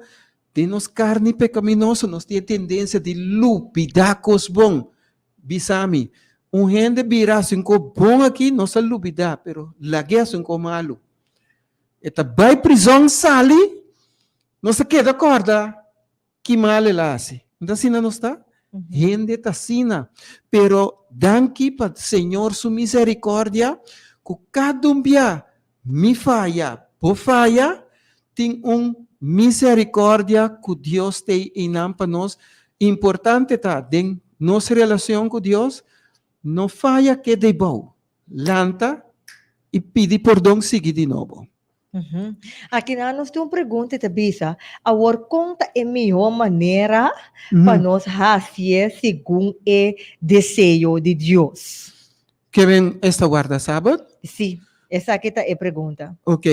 Den nos karni pekaminoso nos tin e tendensia di lubidá kos bon. Bisa mi, un hende bira hasi un kos bon aki, nos a lubidá, pero lag'é hasi un kos malu. E ta bai prizòn, sali, nos ta keda kòrda ki mal el a hasi. No ta asina nos ta? Hende ta asina. Pero danki pa Señor su miserikòrdia ku kada un bia Mi faya, bo faya, tin un misericordia cu Dios t'ey eynan pa nos. Importante ta den nos relacion cu Dios, no faya keda eybou, lanta y pidi pordon sigui di nobo. Akinan nos tin un pregunta y ta bisa, awor con ta e miho manera pa nos haci'e segun e deseo di Dios? Keben esta warda Sabat? Sí, esaki ta e pregunta. Ok,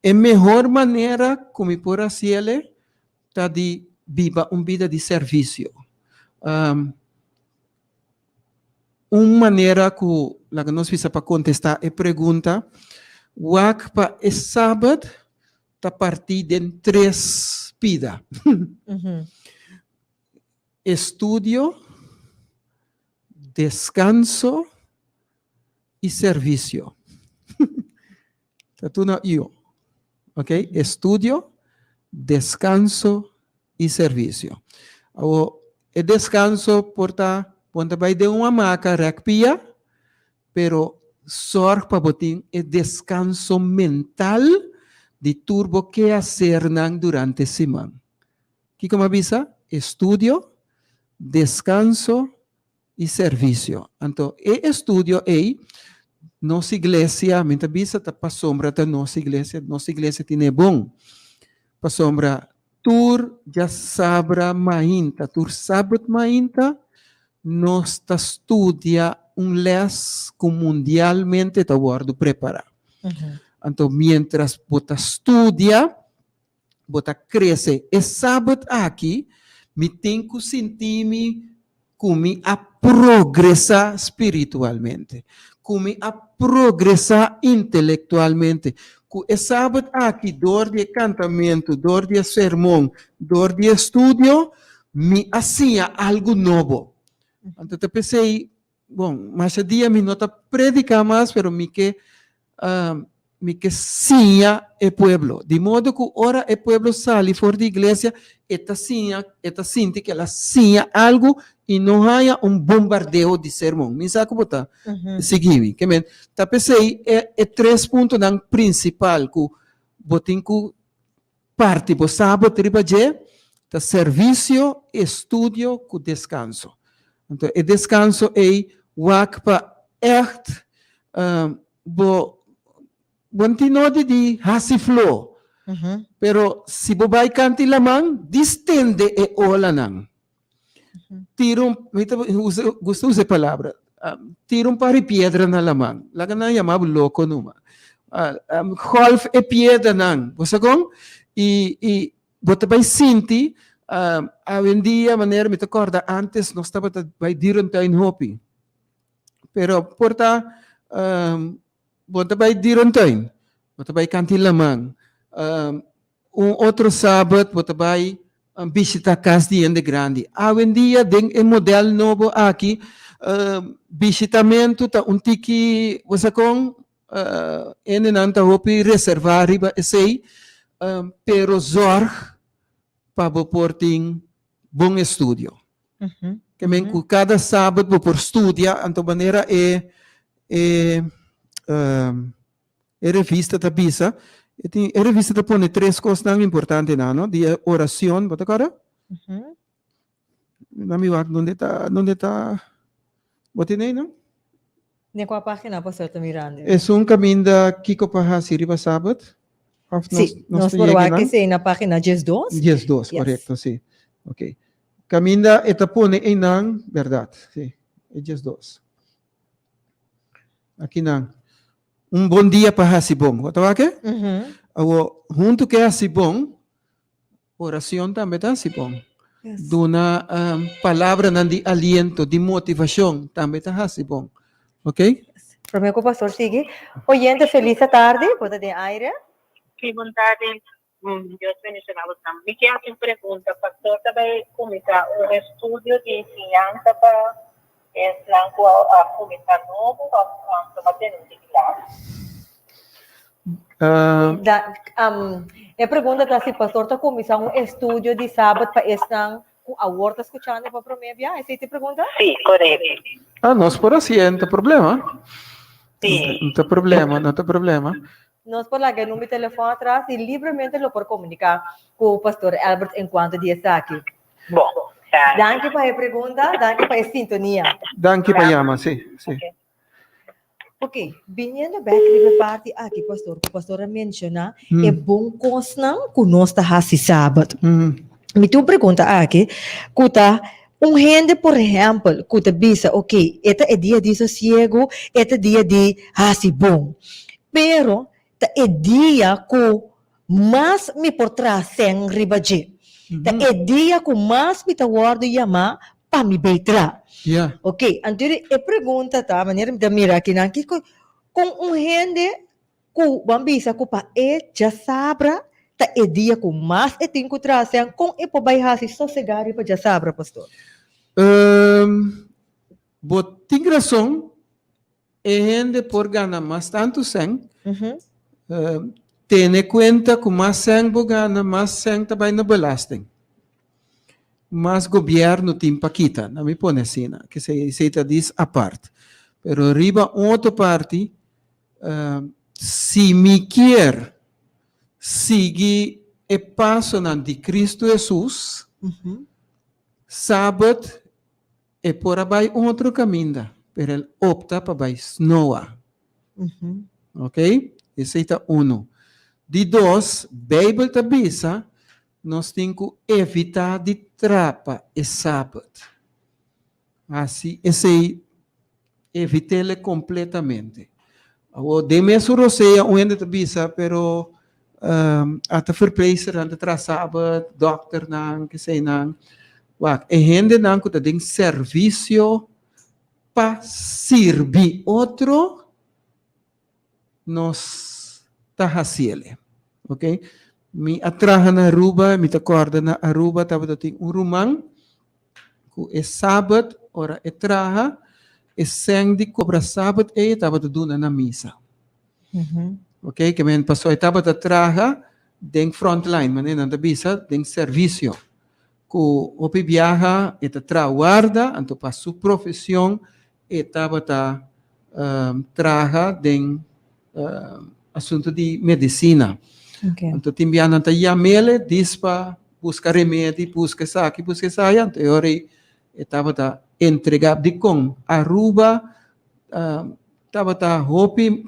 e mehor manera ku mi por hasiele ta di biba un bida di servisio. Um, un manera ku laga nos bisa pa kontestá e pregunta, wak pa e Sabat ta partí den tres pida. Estudio, deskanso i servisio. Ta tur na io. Ok, estudio, deskanso i servisio. Awor, e deskanso por ta, bo ta bai den un hamaka rèk pia, pero sòrg pa bo tin e deskanso mental di tur bo keasernan durante siman. Kiko mi a bisa? Estudio, deskanso i servisio. Anto e estudio ei, nos iglesia, mi ta bisa ta pasobra ta nos iglesia, nos iglesia tine bon. Pasobra tur djasabra mainta, tur sabat mainta, nos ta studia un les ku mundialmente ta wòrdu prepará. Anto mientras bo ta studia, Bo ta krese. E sabat aki mi tin ku sinti mi ku mi a progresá spiritualmente, ku mi a progresá intelektualmente, ku e sabat aki dor di e kantamentu, dor di e sermon, dor di e studio, mi a siña algu nobo. Anto ta p'esei Bon, masha dia mi no ta prediká mas, pero mi ke mi ke siña e pueblo. Di modo ku ora e pueblo sali for di iglesia, e ta siña, e ta sinti ku el a siña algu i no haña un bombardeo di sermon. Mi sa ku bo ta sigui mi. Ke men, ta p'esei e e tres puntonan prinsipal ku bo tin ku parti bo sabat riba dje. Ta servisio, estudio ku deskanso. Anto e deskanso ei wak pa ègt bo bo no tin nodi di hasi flo, pero si bo bai kanti laman, distende e olanan. Tira un, mi ta usa, gusta usa e palabra, tira un par di piedra na laman. Laga nan yama bo loko numa. Golf e piedranan, bo sa kon? I, i bo ta bai sinti, awendia manera mi ta kòrda ántes nos tabata bai dierentuin hopi. Pero por ta bo ta bai dierentuin, bo ta bai kanti laman. Un otro sabat bo ta bai bishita kas di hende grandi. Awendia den e modèl nobo aki bishitamentu ta un tiki, bo sa kon, hendenan ta hopi reservá riba esei, pero zòrg pa bo por tin bon estudio. Ke men ku kada sabat bo por studia, anto manera e e E revista ta bisa, e tin, e revista ta pone tres cosnan importante na, no? Di e oracion, bo ta acorda? Na mi wak donde ta, donde ta, bo tin ei, no? Den cua pagina pastor ta mirando? Esun caminda kico pa haci riba Sabat? Of nos, Sí, nos nos ta por yega wak nan? esei na pagina 12. 12, Yes. correcto, sí. Ok. Caminda e ta pone einan, berdad, sí, e 12. Aki nan. Un bon dia pa hasi bon. Bo ta wak e? Awo, huntu ke hasi bon, oracion tambe ta hasi bon. Duna palabranan di aliento, di motivacion, tambe ta hasi bon. Ok? Prome ku pastor sigui. Oyente feliz atardi, bo ta den aire. Sí, bon tardi. Dios bendiciona bosan. Mi kier haci un pregunta. Pastor ta bay cuminsa un estudio di enseñansa pa esnan cu a cuminsa nobo of ta tene un tiki largo? Da, e pregunta ta si pastor ta cuminsa un estudio di Sabat pa esnan cu awor ta scuchando pa prome bia? Esey ta e pregunta? Sí, corecto. Ah, nos por hacié, no ta problema. Sí. No ta problema, no ta problema. Nos por laga e number di telefòn atras i libremente lo por komuniká ku Pastor Albert enkuanto di esaki. Bon, danki. Danki pa e pregunta, danki pa e sintonia. Danki pa yama, sí, sí. Ok, biniendo bek riba e parti aki, Pastor, ku Pastor a menshoná e bon kosnan ku nos ta hasi Sabat. Mi tin un pregunta aki ku ta un hende por ehèmpel ku ta bisa ok e ta e dia di sosiegu, e ta dia di hasi bon, pero ta e dia ku mas mi por traha sèn riba dje, ta e dia ku mas mi ta wòrdu yamá pa mi bei traha. Ok, anto e pregunta ta manera mi ta mira akinan kiko kon un hende Ku bo a bisa ku pa e djasabra ta e dia ku mas e tin ku traha sean kon e por bai hasi sosegá riba djasabra, pastor? Ehm, bo tin rason, e hende por gana mas tantu sèn. Ehm, tene kuenta ku mas sèn bo gana, mas sèn ta bai na belasting. Mas gobièrnu tin pa kita, na mi pone asina, kesei esei ta dis apart. Pero riba un otro parti, Si mi kier sigui e pasonan di Cristo Hesus, Sabat e por a bai un otro caminda, pero el opta pa bai snoa. Ok? Esei ta uno. Di dos, Bijbel ta bisa nos tin cu evita di trapa e Sabat. Hasi esei evit'ele kompletamente. Awor, den mesun rosea un hende ta bisa, pero ata verpleegsternan ta traha sabat, dòkternan, keseinan. Wak, e hendenan ku ta den servisio pa sirbi otro, nos ta hasiele. Ok? Mi a traha na Aruba, mi ta kòrda na Aruba tabata tin un ruman ku e sabat ora e traha, e sèn di kobra sabat ei e tabata duna na misa. Ok? Ke men pasobra e tabata traha den frontline, manera nan ta bisa, den servisio. Ku hopi biaha e ta traha warda, anto pa su profesion E tabata traha den asuntu di medisina. Anto tin bia nan ta yam'ele dis pa buska remedi, buska esaki, buska esaya, anto e ora ei e tabata entregá. Dikon? Aruba tabata hopi,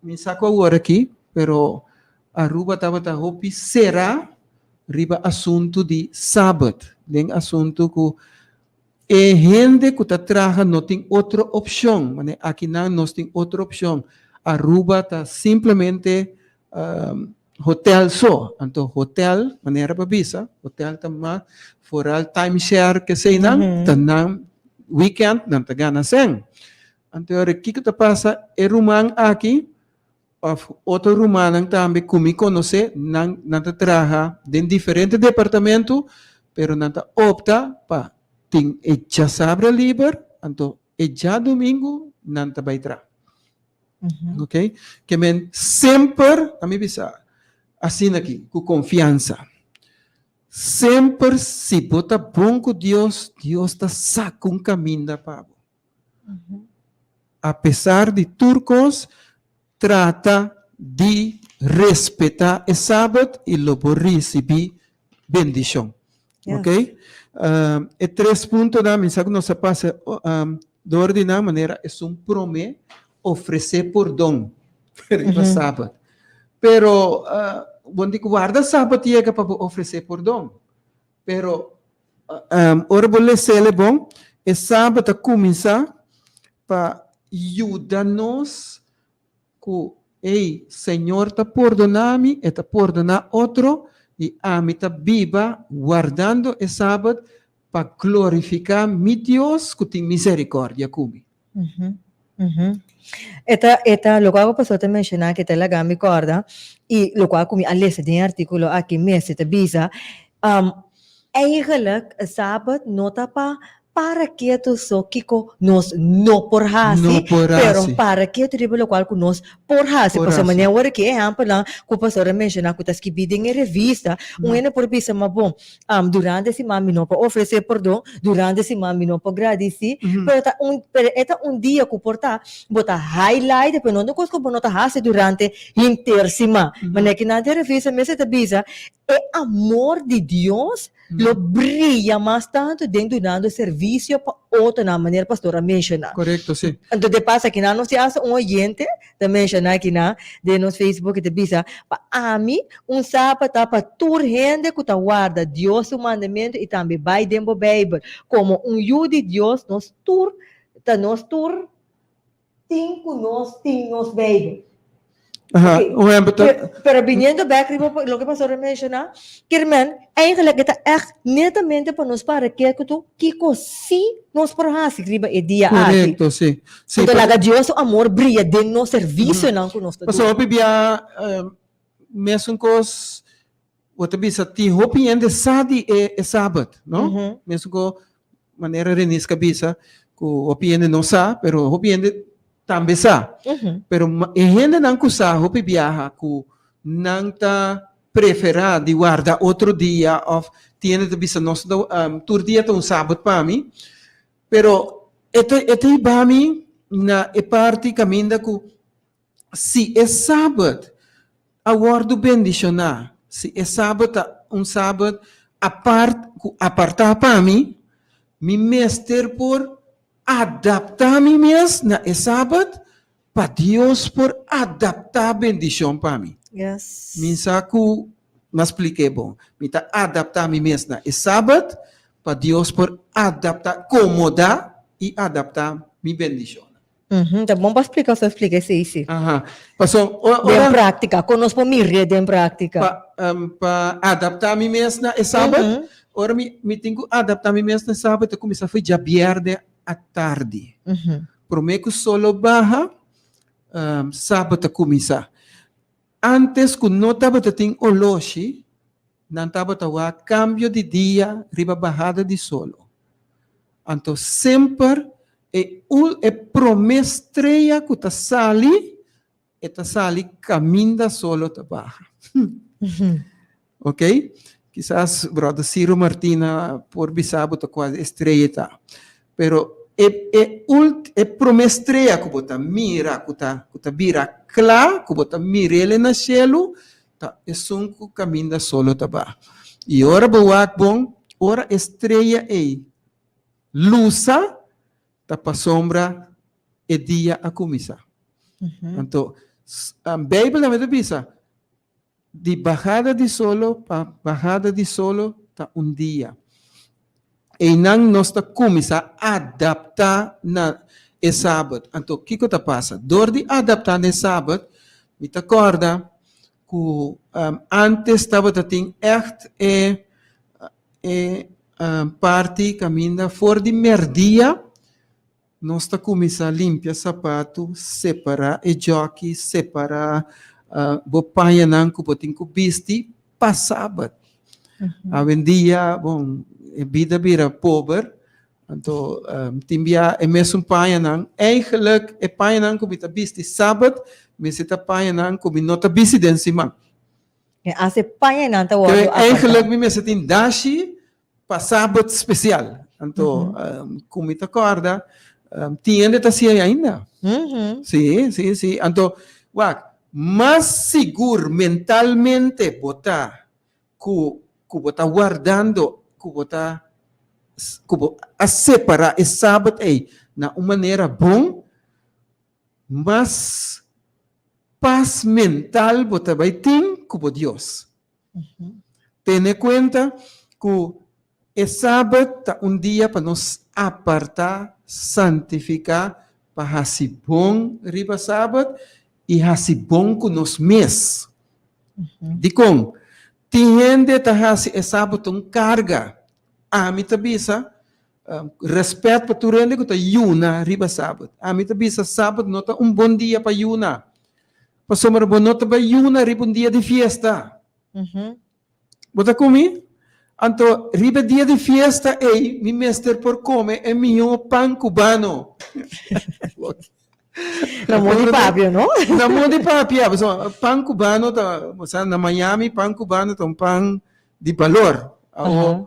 mi sa ku awor aki, pero Aruba tabata hopi será riba asuntu di Sabat, den asuntu ku E hende ku ta traha no tin otro opshon, manera akinan nos tin otro opshon. Aruba ta simplemente hotel so, anto hotel, manera bo a bisa, hotel ta mas foral timeshare keseinan, ta nan weekend nan ta gana sèn. Anto ora kiko ta pasa e ruman aki Of otro rumannan tambe ku mi konosé, nan nan ta traha den diferente departamento, pero nan ta opta pa tin e djasabra liber, anto e djadumingu nan ta bai traha. Ok, ke men semper, a mi bisa asina aki, ku konfiansa, semper si bo ta bon ku Dios, Dios ta saka un kaminda pa bo. Apesar di tur kos, trata di respetá e Sabat i lo bo risibí bendishon. Ok? E tres puntonan, mi sa ku nos a pasa dor di nan, manera esun promé, ofresé pordon riba Sabat. Pero, bo no tin ku warda Sabat yega pa bo ofresé pordon. Pero ora bo les'el e bon, e Sabat a kuminsá pa yuda nos ku, Ey, Señor ta pordoná mi, E ta pordoná otro, i ami ta biba wardando e Sabat pa glorifiká mi Dios ku tin miserikòrdia ku mi. E ta, e ta, lokual ku pastor ta menshoná ke ta laga mi kòrda i lokual ku mi a lesa den e artíkulo aki mes e ta bisa, Eigenlijk e sabat no ta pa para ketu so kiko nos no por hasi, No por pero hasi. para ketu riba lokual ku nos por hasi. Por Pasobra hasi. manera ora ki ehèmpelnan ku pastor a menshoná ku ta skibí den e revista, un hende por bisa, ma bon, Durante siman mi no por ofresé pordon, durante siman mi no por gradisí, pero ta un, pero e ta un dia ku por ta bo ta highlight, pero no ta un kos ku bo no ta hasi durante henter siman. Manera ki nan den revista mester ta bisa, e amor di Dios lo bria mas tantu den dunando servisio pa otronan, manera pastor a menshoná. Korekto, sí. Anto de pas akinan nos tin hasta un oyente ta menshoná akinan den nos Facebook ta bisa, pa ami Un sabat ta pa tur hende ku ta warda Dios su mandamentu i tambe bai den bo Beibel. Komo un yu di Dios, nos tur ta nos tur tin ku nos tin nos Beibel. Aha, Oké. un ehempel ta. Pero, pero biniendo bek riba loke pastor a menshoná, Kermen, eigenlijk e ta ègt netamente pa nos para kere ku tur kiko sí nos por hasi riba e dia aki. Korekto, sí. Sí, Anto pa- laga Dios su amor bria den nos servisionan ku nos ta Pasobra duna. hopi bia Mesun kos bo ta bisa tin hopi hende sa di e e sabat, no? Mesun ko manera Reniska bisa ku hopi hende no sa, pero hopi hende tambe sa. Pero e hendenan ku sa hopi biaha ku nan ta preferá di warda otro dia òf tin hende ta bisa nos ta tur dia ta un sabat pa mi, pero e ta e ta hiba mi na e parti kaminda ku Si e Sabat a wòrdu bendishoná, si e Sabat ta un Sabat apart ku apartá pa mi, mi mester por adaptá mi mes na e Sabat pa Dios por adaptá bendishon pa mi. Yes. Mi sa ku mi a splik'é bon. Mi ta adaptá mi mes na e Sabat pa Dios por adaptá, komodá i adaptá mi bendishonnan. Ta bon pa splika osho splika esei si. Aha. Paso ora Den práktika, kon nos por mir'é den práktika? Pa pa adaptá mi mes na e sabat, ora mi mi tin ku adaptá mi mes na e sabat ta kuminsá for djabièrnè atardi. Promé ku solo baha, sabat ta kuminsá. Ántes ku no tabata tin oloshi, nan tabata wak kambio di dia riba bahada di solo. Anto semper e ul e promé strea ku ta sali, e ta sali kaminda solo ta baha. Ok? Kisas bròder Ciro Martina por bisa bo ta kua e strea ta. Pero e e ult e promé strea ku bo ta mira ku ta ku ta bira kla, ku bo ta mir'el na shelu, ta esun ku kaminda solo ta baha. I ora bo wak bon, ora e strea ei lusa, ta pasobra e dia a kuminsá. Anto, Beibel tambe ta bisa, Di bahada di solo pa bahada di solo ta un dia. Einan nos ta kuminsá adaptá na e Sabat. Anto kiko ta pasa? Dor di adaptá na e Sabat, mi ta kòrda ku ántes tabata tin ègt e e parti kaminda for di mèrdia Nos ta kuminsá limpia sapatu, separá e djòki, separá bo pañanan ku bo tin ku bisti pa sabat. Awendia, bon, e bida bira pober, anto tin bia e mesun pañanan. Eigenlik e pañanan ku mi ta bisti sabat mester ta pañanan ku mi no ta bisti den siman. E ase pañanan ta wòrdu apartá. Eigenlik mi mester tin dashi Pa sabat spesial. Anto, ku mi ta kòrda, tin hende ta hasi ei ainda. Sí, sí, sí. Anto, wak, mas sigur mentalmente bo ta ku ku bo ta wardando, ku bo ta ku bo a separá e sabat ei na un manera bon, mas pas mental bo ta bai tin ku bo Dios. Tene kuenta ku e Sabat ta un dia pa nos apartá, santifiká, pa hasi bon riba Sabat i hasi bon ku nos mes. Dikon? Tin hende ta hasi e Sabat un karga. Ami ta bisa, rèspèt pa tur hende ku ta yuna riba Sabat. Ami ta bisa Sabat no ta un bon dia pa yuna. Pasobra bo no ta bai yuna riba un dia di fiesta. Bo ta ku mi? Anto riba e dia di fiesta ei mi mester por kome e mihó pan kubano. Na mon di papia, no? Na mon di papia. Pasobra pan kubano ta, bo sa, na Miami pan kubano ta un pan di balor. Awor,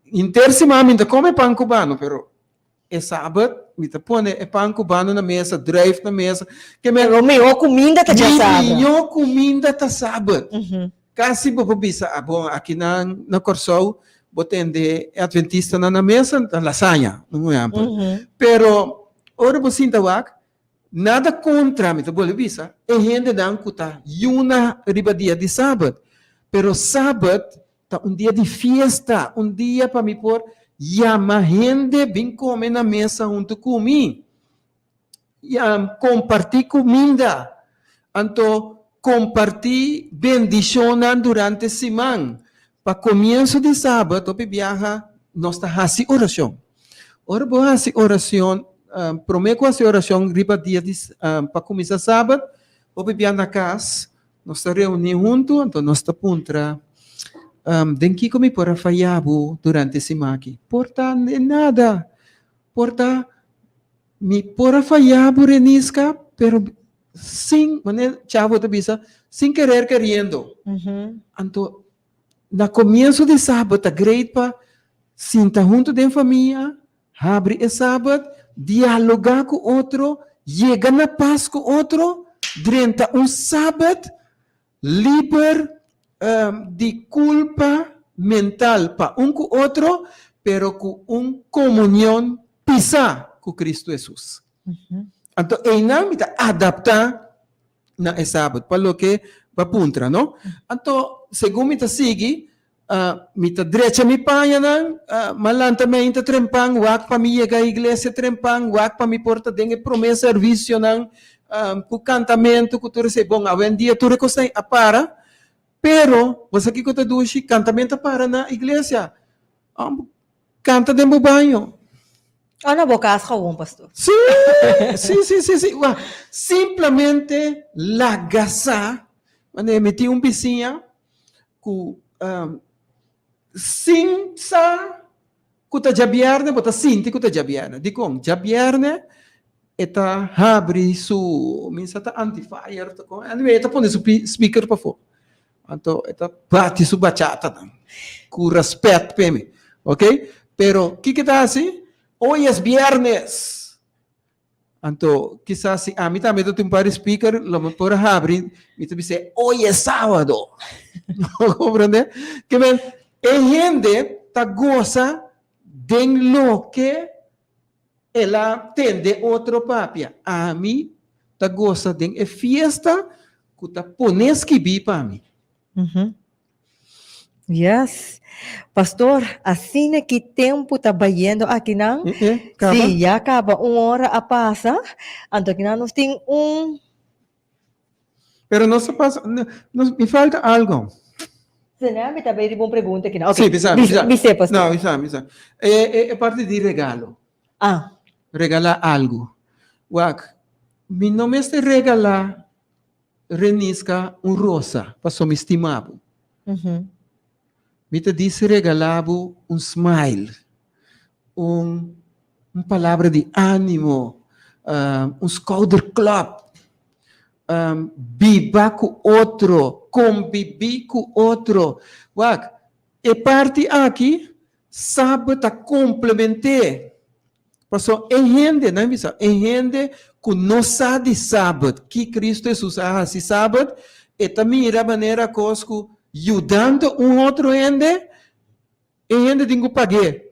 henter siman mi ta kome pan kubano, pero E sabat, mi ta pone e pan cubano na mesa, druif na mesa. Ke men, Pero mihó kuminda ta dja sabat. Mi mihó kuminda ta sabat. Kasi bo por bisa, ah bon, aki na na Kòrsou bo tende e adventistanan na mesa ta lasaña, un ehèmpel. Pero ora bo sinta wak, nada kontra, mi ta bolbe bisa, e hendenan ku ta yuna riba dia di sabat. Pero sabat Ta un dia di fiesta, un dia pa mi por yama hende bin kome na mesa huntu ku mi. Kompartí kuminda, anto kompartí bendishonnan durante siman. Pa komienso di sabat, hopi biaha nos ta hasi orashon. Ora bo hasi orashon, promé ku hasi orashon riba dia di pa kuminsá sabat, hopi biaha na kas Nos ta reuní huntu, anto nos ta puntra, Den kiko mi por a fayá bo durante e siman aki? Por ta den nada. Por ta mi por a fayá bo, Reniska, pero sin, manera Chavo ta bisa, sin kerer keriendo. Anto na komienso di sabat ta great pa sinta huntu den famia, Habri e Sabat, dialogá ku otro, yega na pas ku otro, drenta un Sabat liber di kulpa mental pa un ku otro, pero ku un komunion pisá ku Kristu Hesus. Anto einan mi ta adaptá na e Sabat, pa loke bo a puntra, no? Anto, segun mi ta sigui, Mi ta drecha mi pañanan, m'a lanta mi ainta trempan, wak pa mi yega iglesia trempan, wak pa mi por ta den e promé servisionan ku kantamentu, ku tur esei. Bon, awendia tur e kosnan a para, pero bo sa kiko ta dushi? Kantamentu a para na iglesia. Kanta den bo baño. O na bo kas gewoon, pastor. Sí, sí, sí, sí, sí. Wak, simplemente laga sa, manera mi tin un bisiña, ku sin sa ku ta djabièrnè bo ta sinti ku ta djabièrnè. Dikon? Djabièrnè e ta habri su, mi sa ta anti-fire ta kon, anyway e ta pone su speaker pafó. Anto e ta bati su bachatanan ku rèspèt p'e mi, ok. Pero kiko e ta hasi? Hoy es biernes! Anto kisas si ami tambe ta tin un par di speaker lo mi por habri mi ta bisa hoy es sábado. Comprende? Ke men e hende ta gosa den loke el a tende otro papia. Ami ta gosa den e fiesta ku ta pone skibí pa mi. Yes. Pastor, asina ki tempu ta bayendo akinan. Eh, eh, kaba? Sí, ya kaba un ora a pasa. Anto akinan nos tin un Pero nos a pasa, no, nos, mi falta algo. Sena, mi ta bay riba un pregunta akinan. Ok, Sí, bisa, bis- bisa. bis'é, pastor. No, bisa, bisa. E, e, e parte di regalo. Ah, Regalá algo. Wak, mi no mester regalá Renisca un rosa paso mi stima bo. Mi ta disi regala bo un smile, un un palabra di animo, un schouderklop, biba ku otro, kombibi ku otro. Wak, e parti aki Sabat ta komplement'é. Pasobra e hende, nan bisa, e hende ku no sa di Sabat, ki Kristu Hesus a hasi Sabat, e ta mira manera kos ku yudando un otro hende, e hende tin ku pag'é.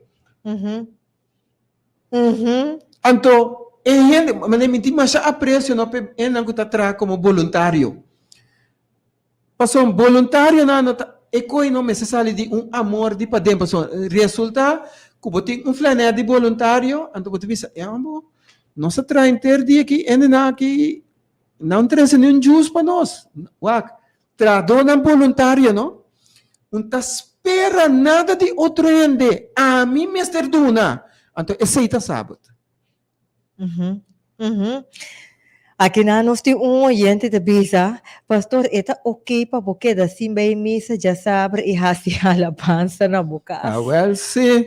Anto e hende, manera mi tin masha apresio no pa e hendenan ku ta traha komo boluntario. Pasobra boluntarionan no ta e koe no mester sali di un amor di paden pasobra resulta ku bo tin un flanèt di boluntario anto bo ta bisa e amo nos a traha henter dia aki hendenan aki nan trese ni un jus pa nos wak trahadónan boluntario no un ta spera nada di otro hende ami mester duna anto esei ta sabat. Akinan nos tin un oyente ta bisa, Pastor, e ta ok pa bo keda sin bai misa djasabra i hasi alabansa na bo kas? Awel si.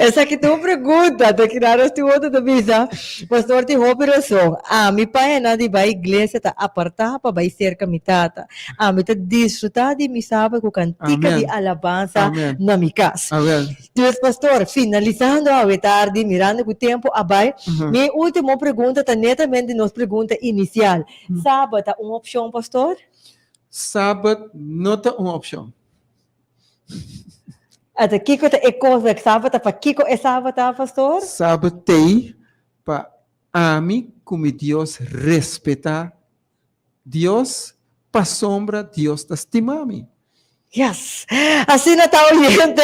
Esaki ta un pregunta. Ta akinan nos tin otro ta bisa, Pastor tin hopi rason. Ami pañanan di bai iglesia ta apartá pa bai serka mi tata. Ami ta disfrutá di mi sabat ku kantika di alabansa na mi kas. Dus pastor, finalisando awe tardi, mirando ku tempu a bai, mi ultimo pregunta ta netamente nos pregunta inisial. Sabat ta un opshon, pastor? Sabat no ta un opshon. Ata kiko ta e kos ku sabat ta? Pa kiko e sabat ta, pastor? Sabat t'ei pa ami ku mi Dios respetá Dios pasobra Dios ta stima mi. Yes! Asina ta oyente,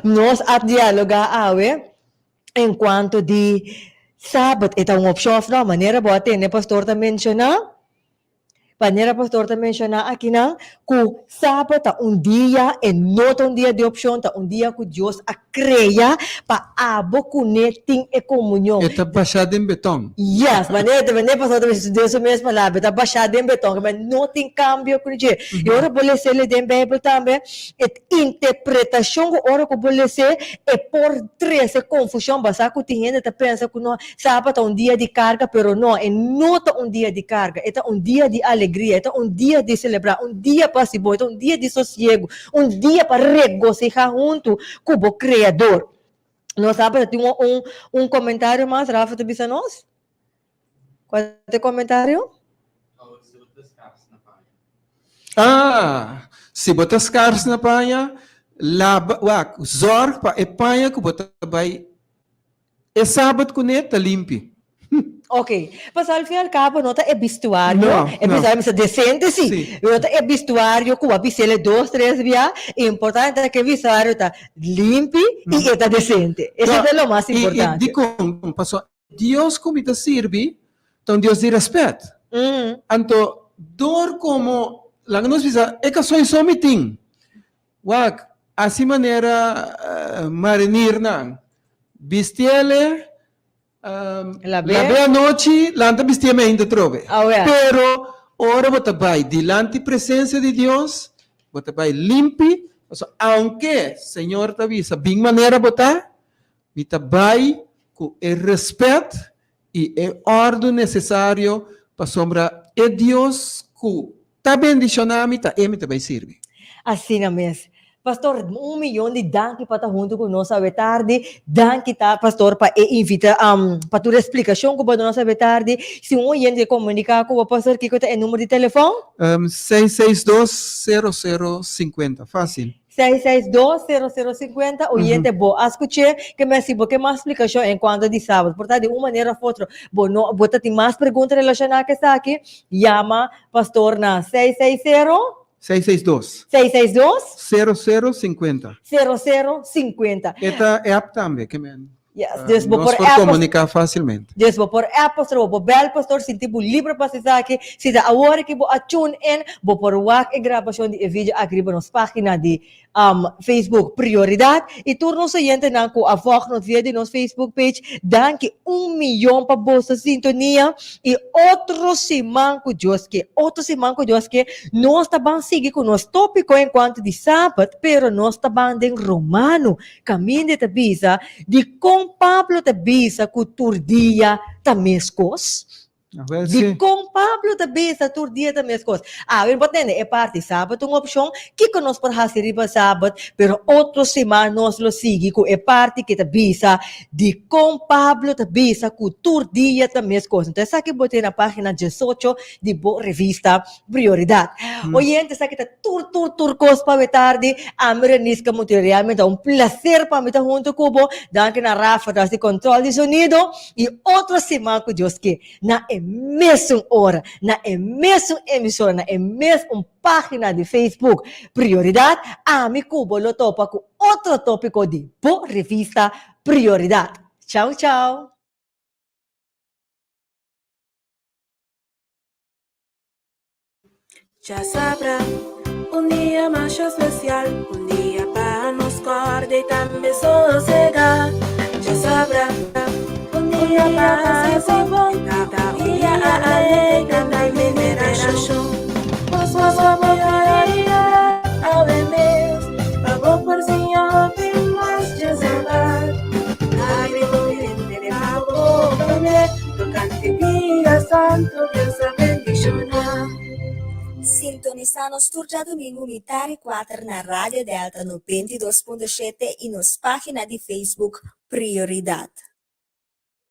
nos a dialoga awe en cuanto di Sabbat e ta un opcion of no. Manera bo a tende pastor ta menciona, manera pastor ta menciona akinan cu Sabbat ta un dia, e no ta un dia di opcion, ta un dia cu Dios a Crea pa abo cune tin e comunion. E ta basha den beton. Yes, manera ta manera pastor ta bisa den su mes palabra, e ta basha den beton, ma no tin cambio cu dje. Y ora bo lese le den Bijbel tambe, e interpretacion cu ora cu bo lese e por trece confusion, basa cu tin hende ta pensa cu no, Sabat ta un dia di carga, pero no, e no ta un dia di carga, e ta un dia di alegria, e ta un dia di celebra, un dia pa haci bon, e ta un dia di sosiego. Un dia pa regosihá huntu ku bo Kreador. Nos tabata tin un un un komentario mas, Rafa ta bisa nos. Kual ta e komentario? Ah, si bo ta skars na paña, laba, wak, zòrg pa e paña ku bo ta bai E sabat kuné ta limpi. Ok, pasobra al fin al cabo no ta e bistuario, No, e no. bistuario mester decente si, Sí. no ta e bistuario cu a bisele dos tres bia, importante ta cu e bistuario ta limpi y e ta decente, ese No, ta lo mas i, i importante. dikon? Pasobra Dios cu mi ta sirbi ta un Dios di respet. Anto dor como, laga nos bisa, e kasoy so mi tin. Wak, asi manera marinirnan bistiele lab'e anochi, lanta bistié mainta atrobe. Pero ora bo ta bai dilanti presencia di Dios, bo ta bai limpi, pasobra aunke Señor ta bisa bin manera bo ta, mi ta bai ku e respet i e òrdu nesesario pasobra e Dios ku ta bendishoná mi ta e mi ta bai sirbi. Asina mes. Pastor, un miyon di danki pa ta huntu ku nos awe tardi. Danki ta, Pastor, pa e invita, um, pa tur e splikashon ku bo a duna nos awe tardi. Si un oyente ke komuniká ku bo, Pastor, kiko ta e number di telefòn? Um, 662 0050. Fásil. 662 0050, oyente bo a skuch'é, ke men si bo ke mas splikashon enkuanto di sabat, por ta di un manera òf otro bo no, bo ta tin mas pregunta relashoná ku esaki, yama Pastor na 660. 662. 662. 0050. 0050. E ta app tambe, ke men. Yes, dus bo Nos por por app komuniká fásilmente. Dus bo por app pastor, bo por bel pastor, sinti bo libre pa hasi esaki. Si ta awor ki bo a tune in, bo por wak e grabashon di e video aki riba nos página di Facebook Prioridat. I tur nos oyentenan ku a vòg nos via di nos Facebook page, danki un miyon pa boso sintonia. I otro siman ku Dios ke, otro siman ku Dios ke, nos ta ban sigui ku nos tópiko enkuanto di Sabat, pero nos ta ban den Romano. Kaminda e ta bisa dikon Pablo ta bisa ku tur dia ta meskos? Awel si. Dikon Pablo ta bisa tur dia ta meskos? Awe no por tende e parti sabat un opshon, kiko nos por hasi riba sabat? Pero otro siman nos lo sigui ku e parti ku ta bisa dikon Pablo ta bisa ku tur dia ta meskos. Enton esaki bo tin na página diesocho di bo revista Prioridat. Oyente esaki ta tur tur tur kos pa awe tardi. Ami Renisca Monteiro realmente ta un placer pa mi ta hunto ku bo. Danki na Rafa tras di control di sonido y otro siman ku Dios ke na e mesun ora, na e mesun emisora, na e mes un pagina di Facebook Prioridat, ami ku bo lo topa ku otro topico di bo revista Prioridat. Chao chao. Ya sabrá, un dia masha spesial, un dia pa nos kòrda i tambe sosegá. Ya sabrá, un dia pa hasi bon, i ta un dia alegre tambe liberashon. Nos por prioridad awe mes, pa bo por siña hopi mas dje sabat. Abre bo mente pa bo comprende. Tokante dia santu Dios a bendishoná. Sintonisá nos tur djadumingu mitar i kuater na Radio Delta 92.7 i nos página di Facebook Prioridad.